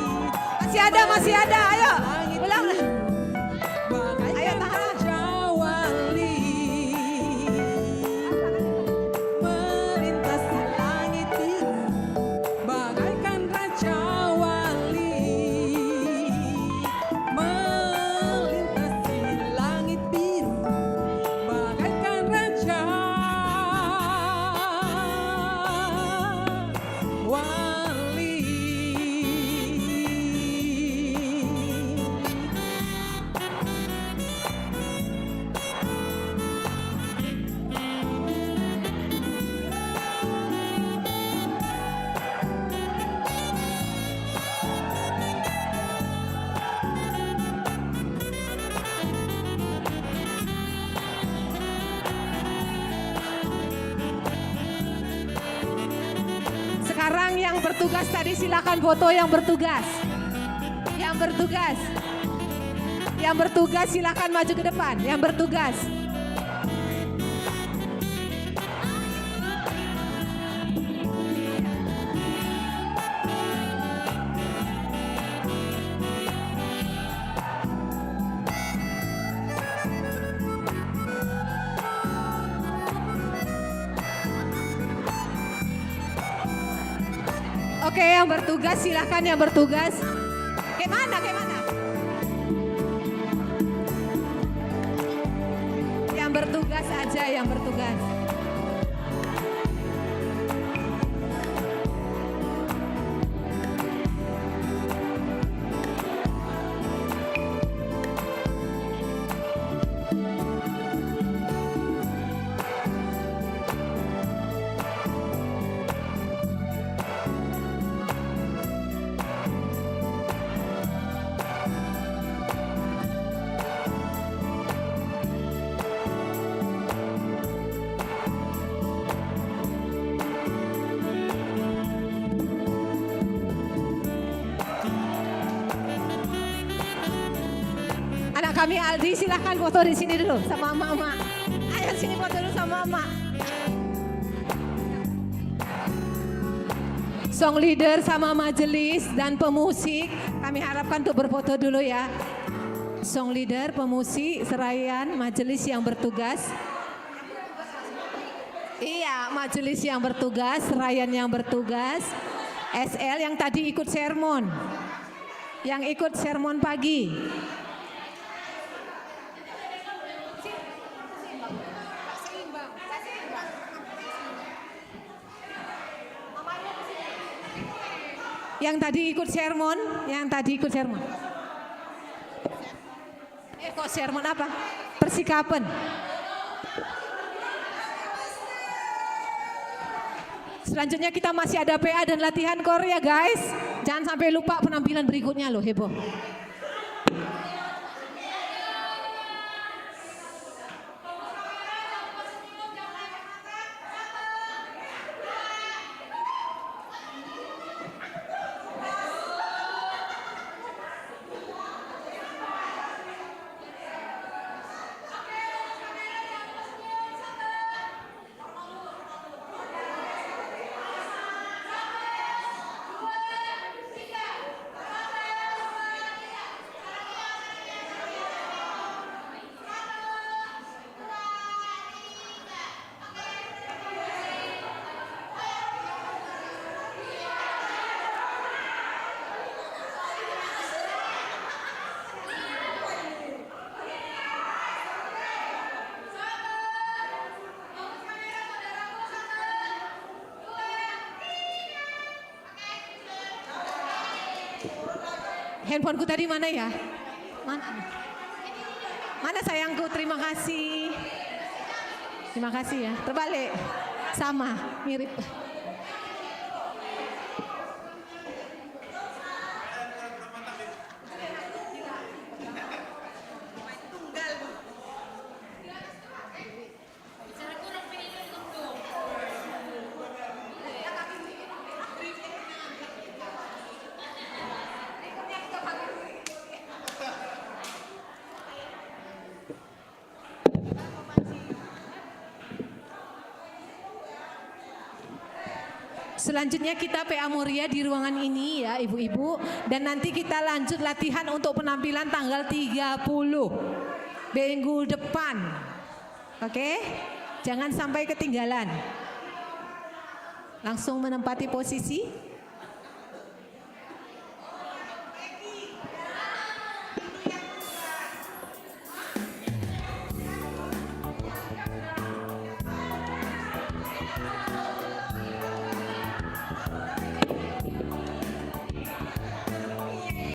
Masih ada, masih ada. Ayo, ulanglah. Ayo, tahan. Melintasi langit biru, bagaikan Raja Wali. Melintasi langit biru, bagaikan Raja Wali. Yang bertugas tadi silakan foto yang bertugas. Yang bertugas. Yang bertugas silakan maju ke depan. Yang bertugas. Oke, yang bertugas, silakan yang bertugas. Ke mana, ke mana? Yang bertugas aja, yang bertugas. Anak kami Aldi, silahkan foto di sini dulu sama emak-emak. Ayo sini foto dulu sama emak. Song leader sama majelis dan pemusik, kami harapkan untuk berfoto dulu ya. Song leader, pemusik, serayan, majelis yang bertugas. Iya, majelis yang bertugas, serayan yang bertugas, S L yang tadi ikut sermon. Yang ikut sermon pagi. Yang tadi ikut sermon, yang tadi ikut sermon. Eh, kok sermon apa? Persikapen. Selanjutnya kita masih ada P A dan latihan koor ya, guys. Jangan sampai lupa penampilan berikutnya loh, heboh. Handphoneku tadi mana ya? Mana? Mana sayangku? Terima kasih. Terima kasih ya. Terbalik. Sama, mirip. Selanjutnya kita P A Moria di ruangan ini ya, Ibu-ibu. Dan nanti kita lanjut latihan untuk penampilan tanggal tiga puluh minggu depan. Oke? Jangan sampai ketinggalan. Langsung menempati posisi.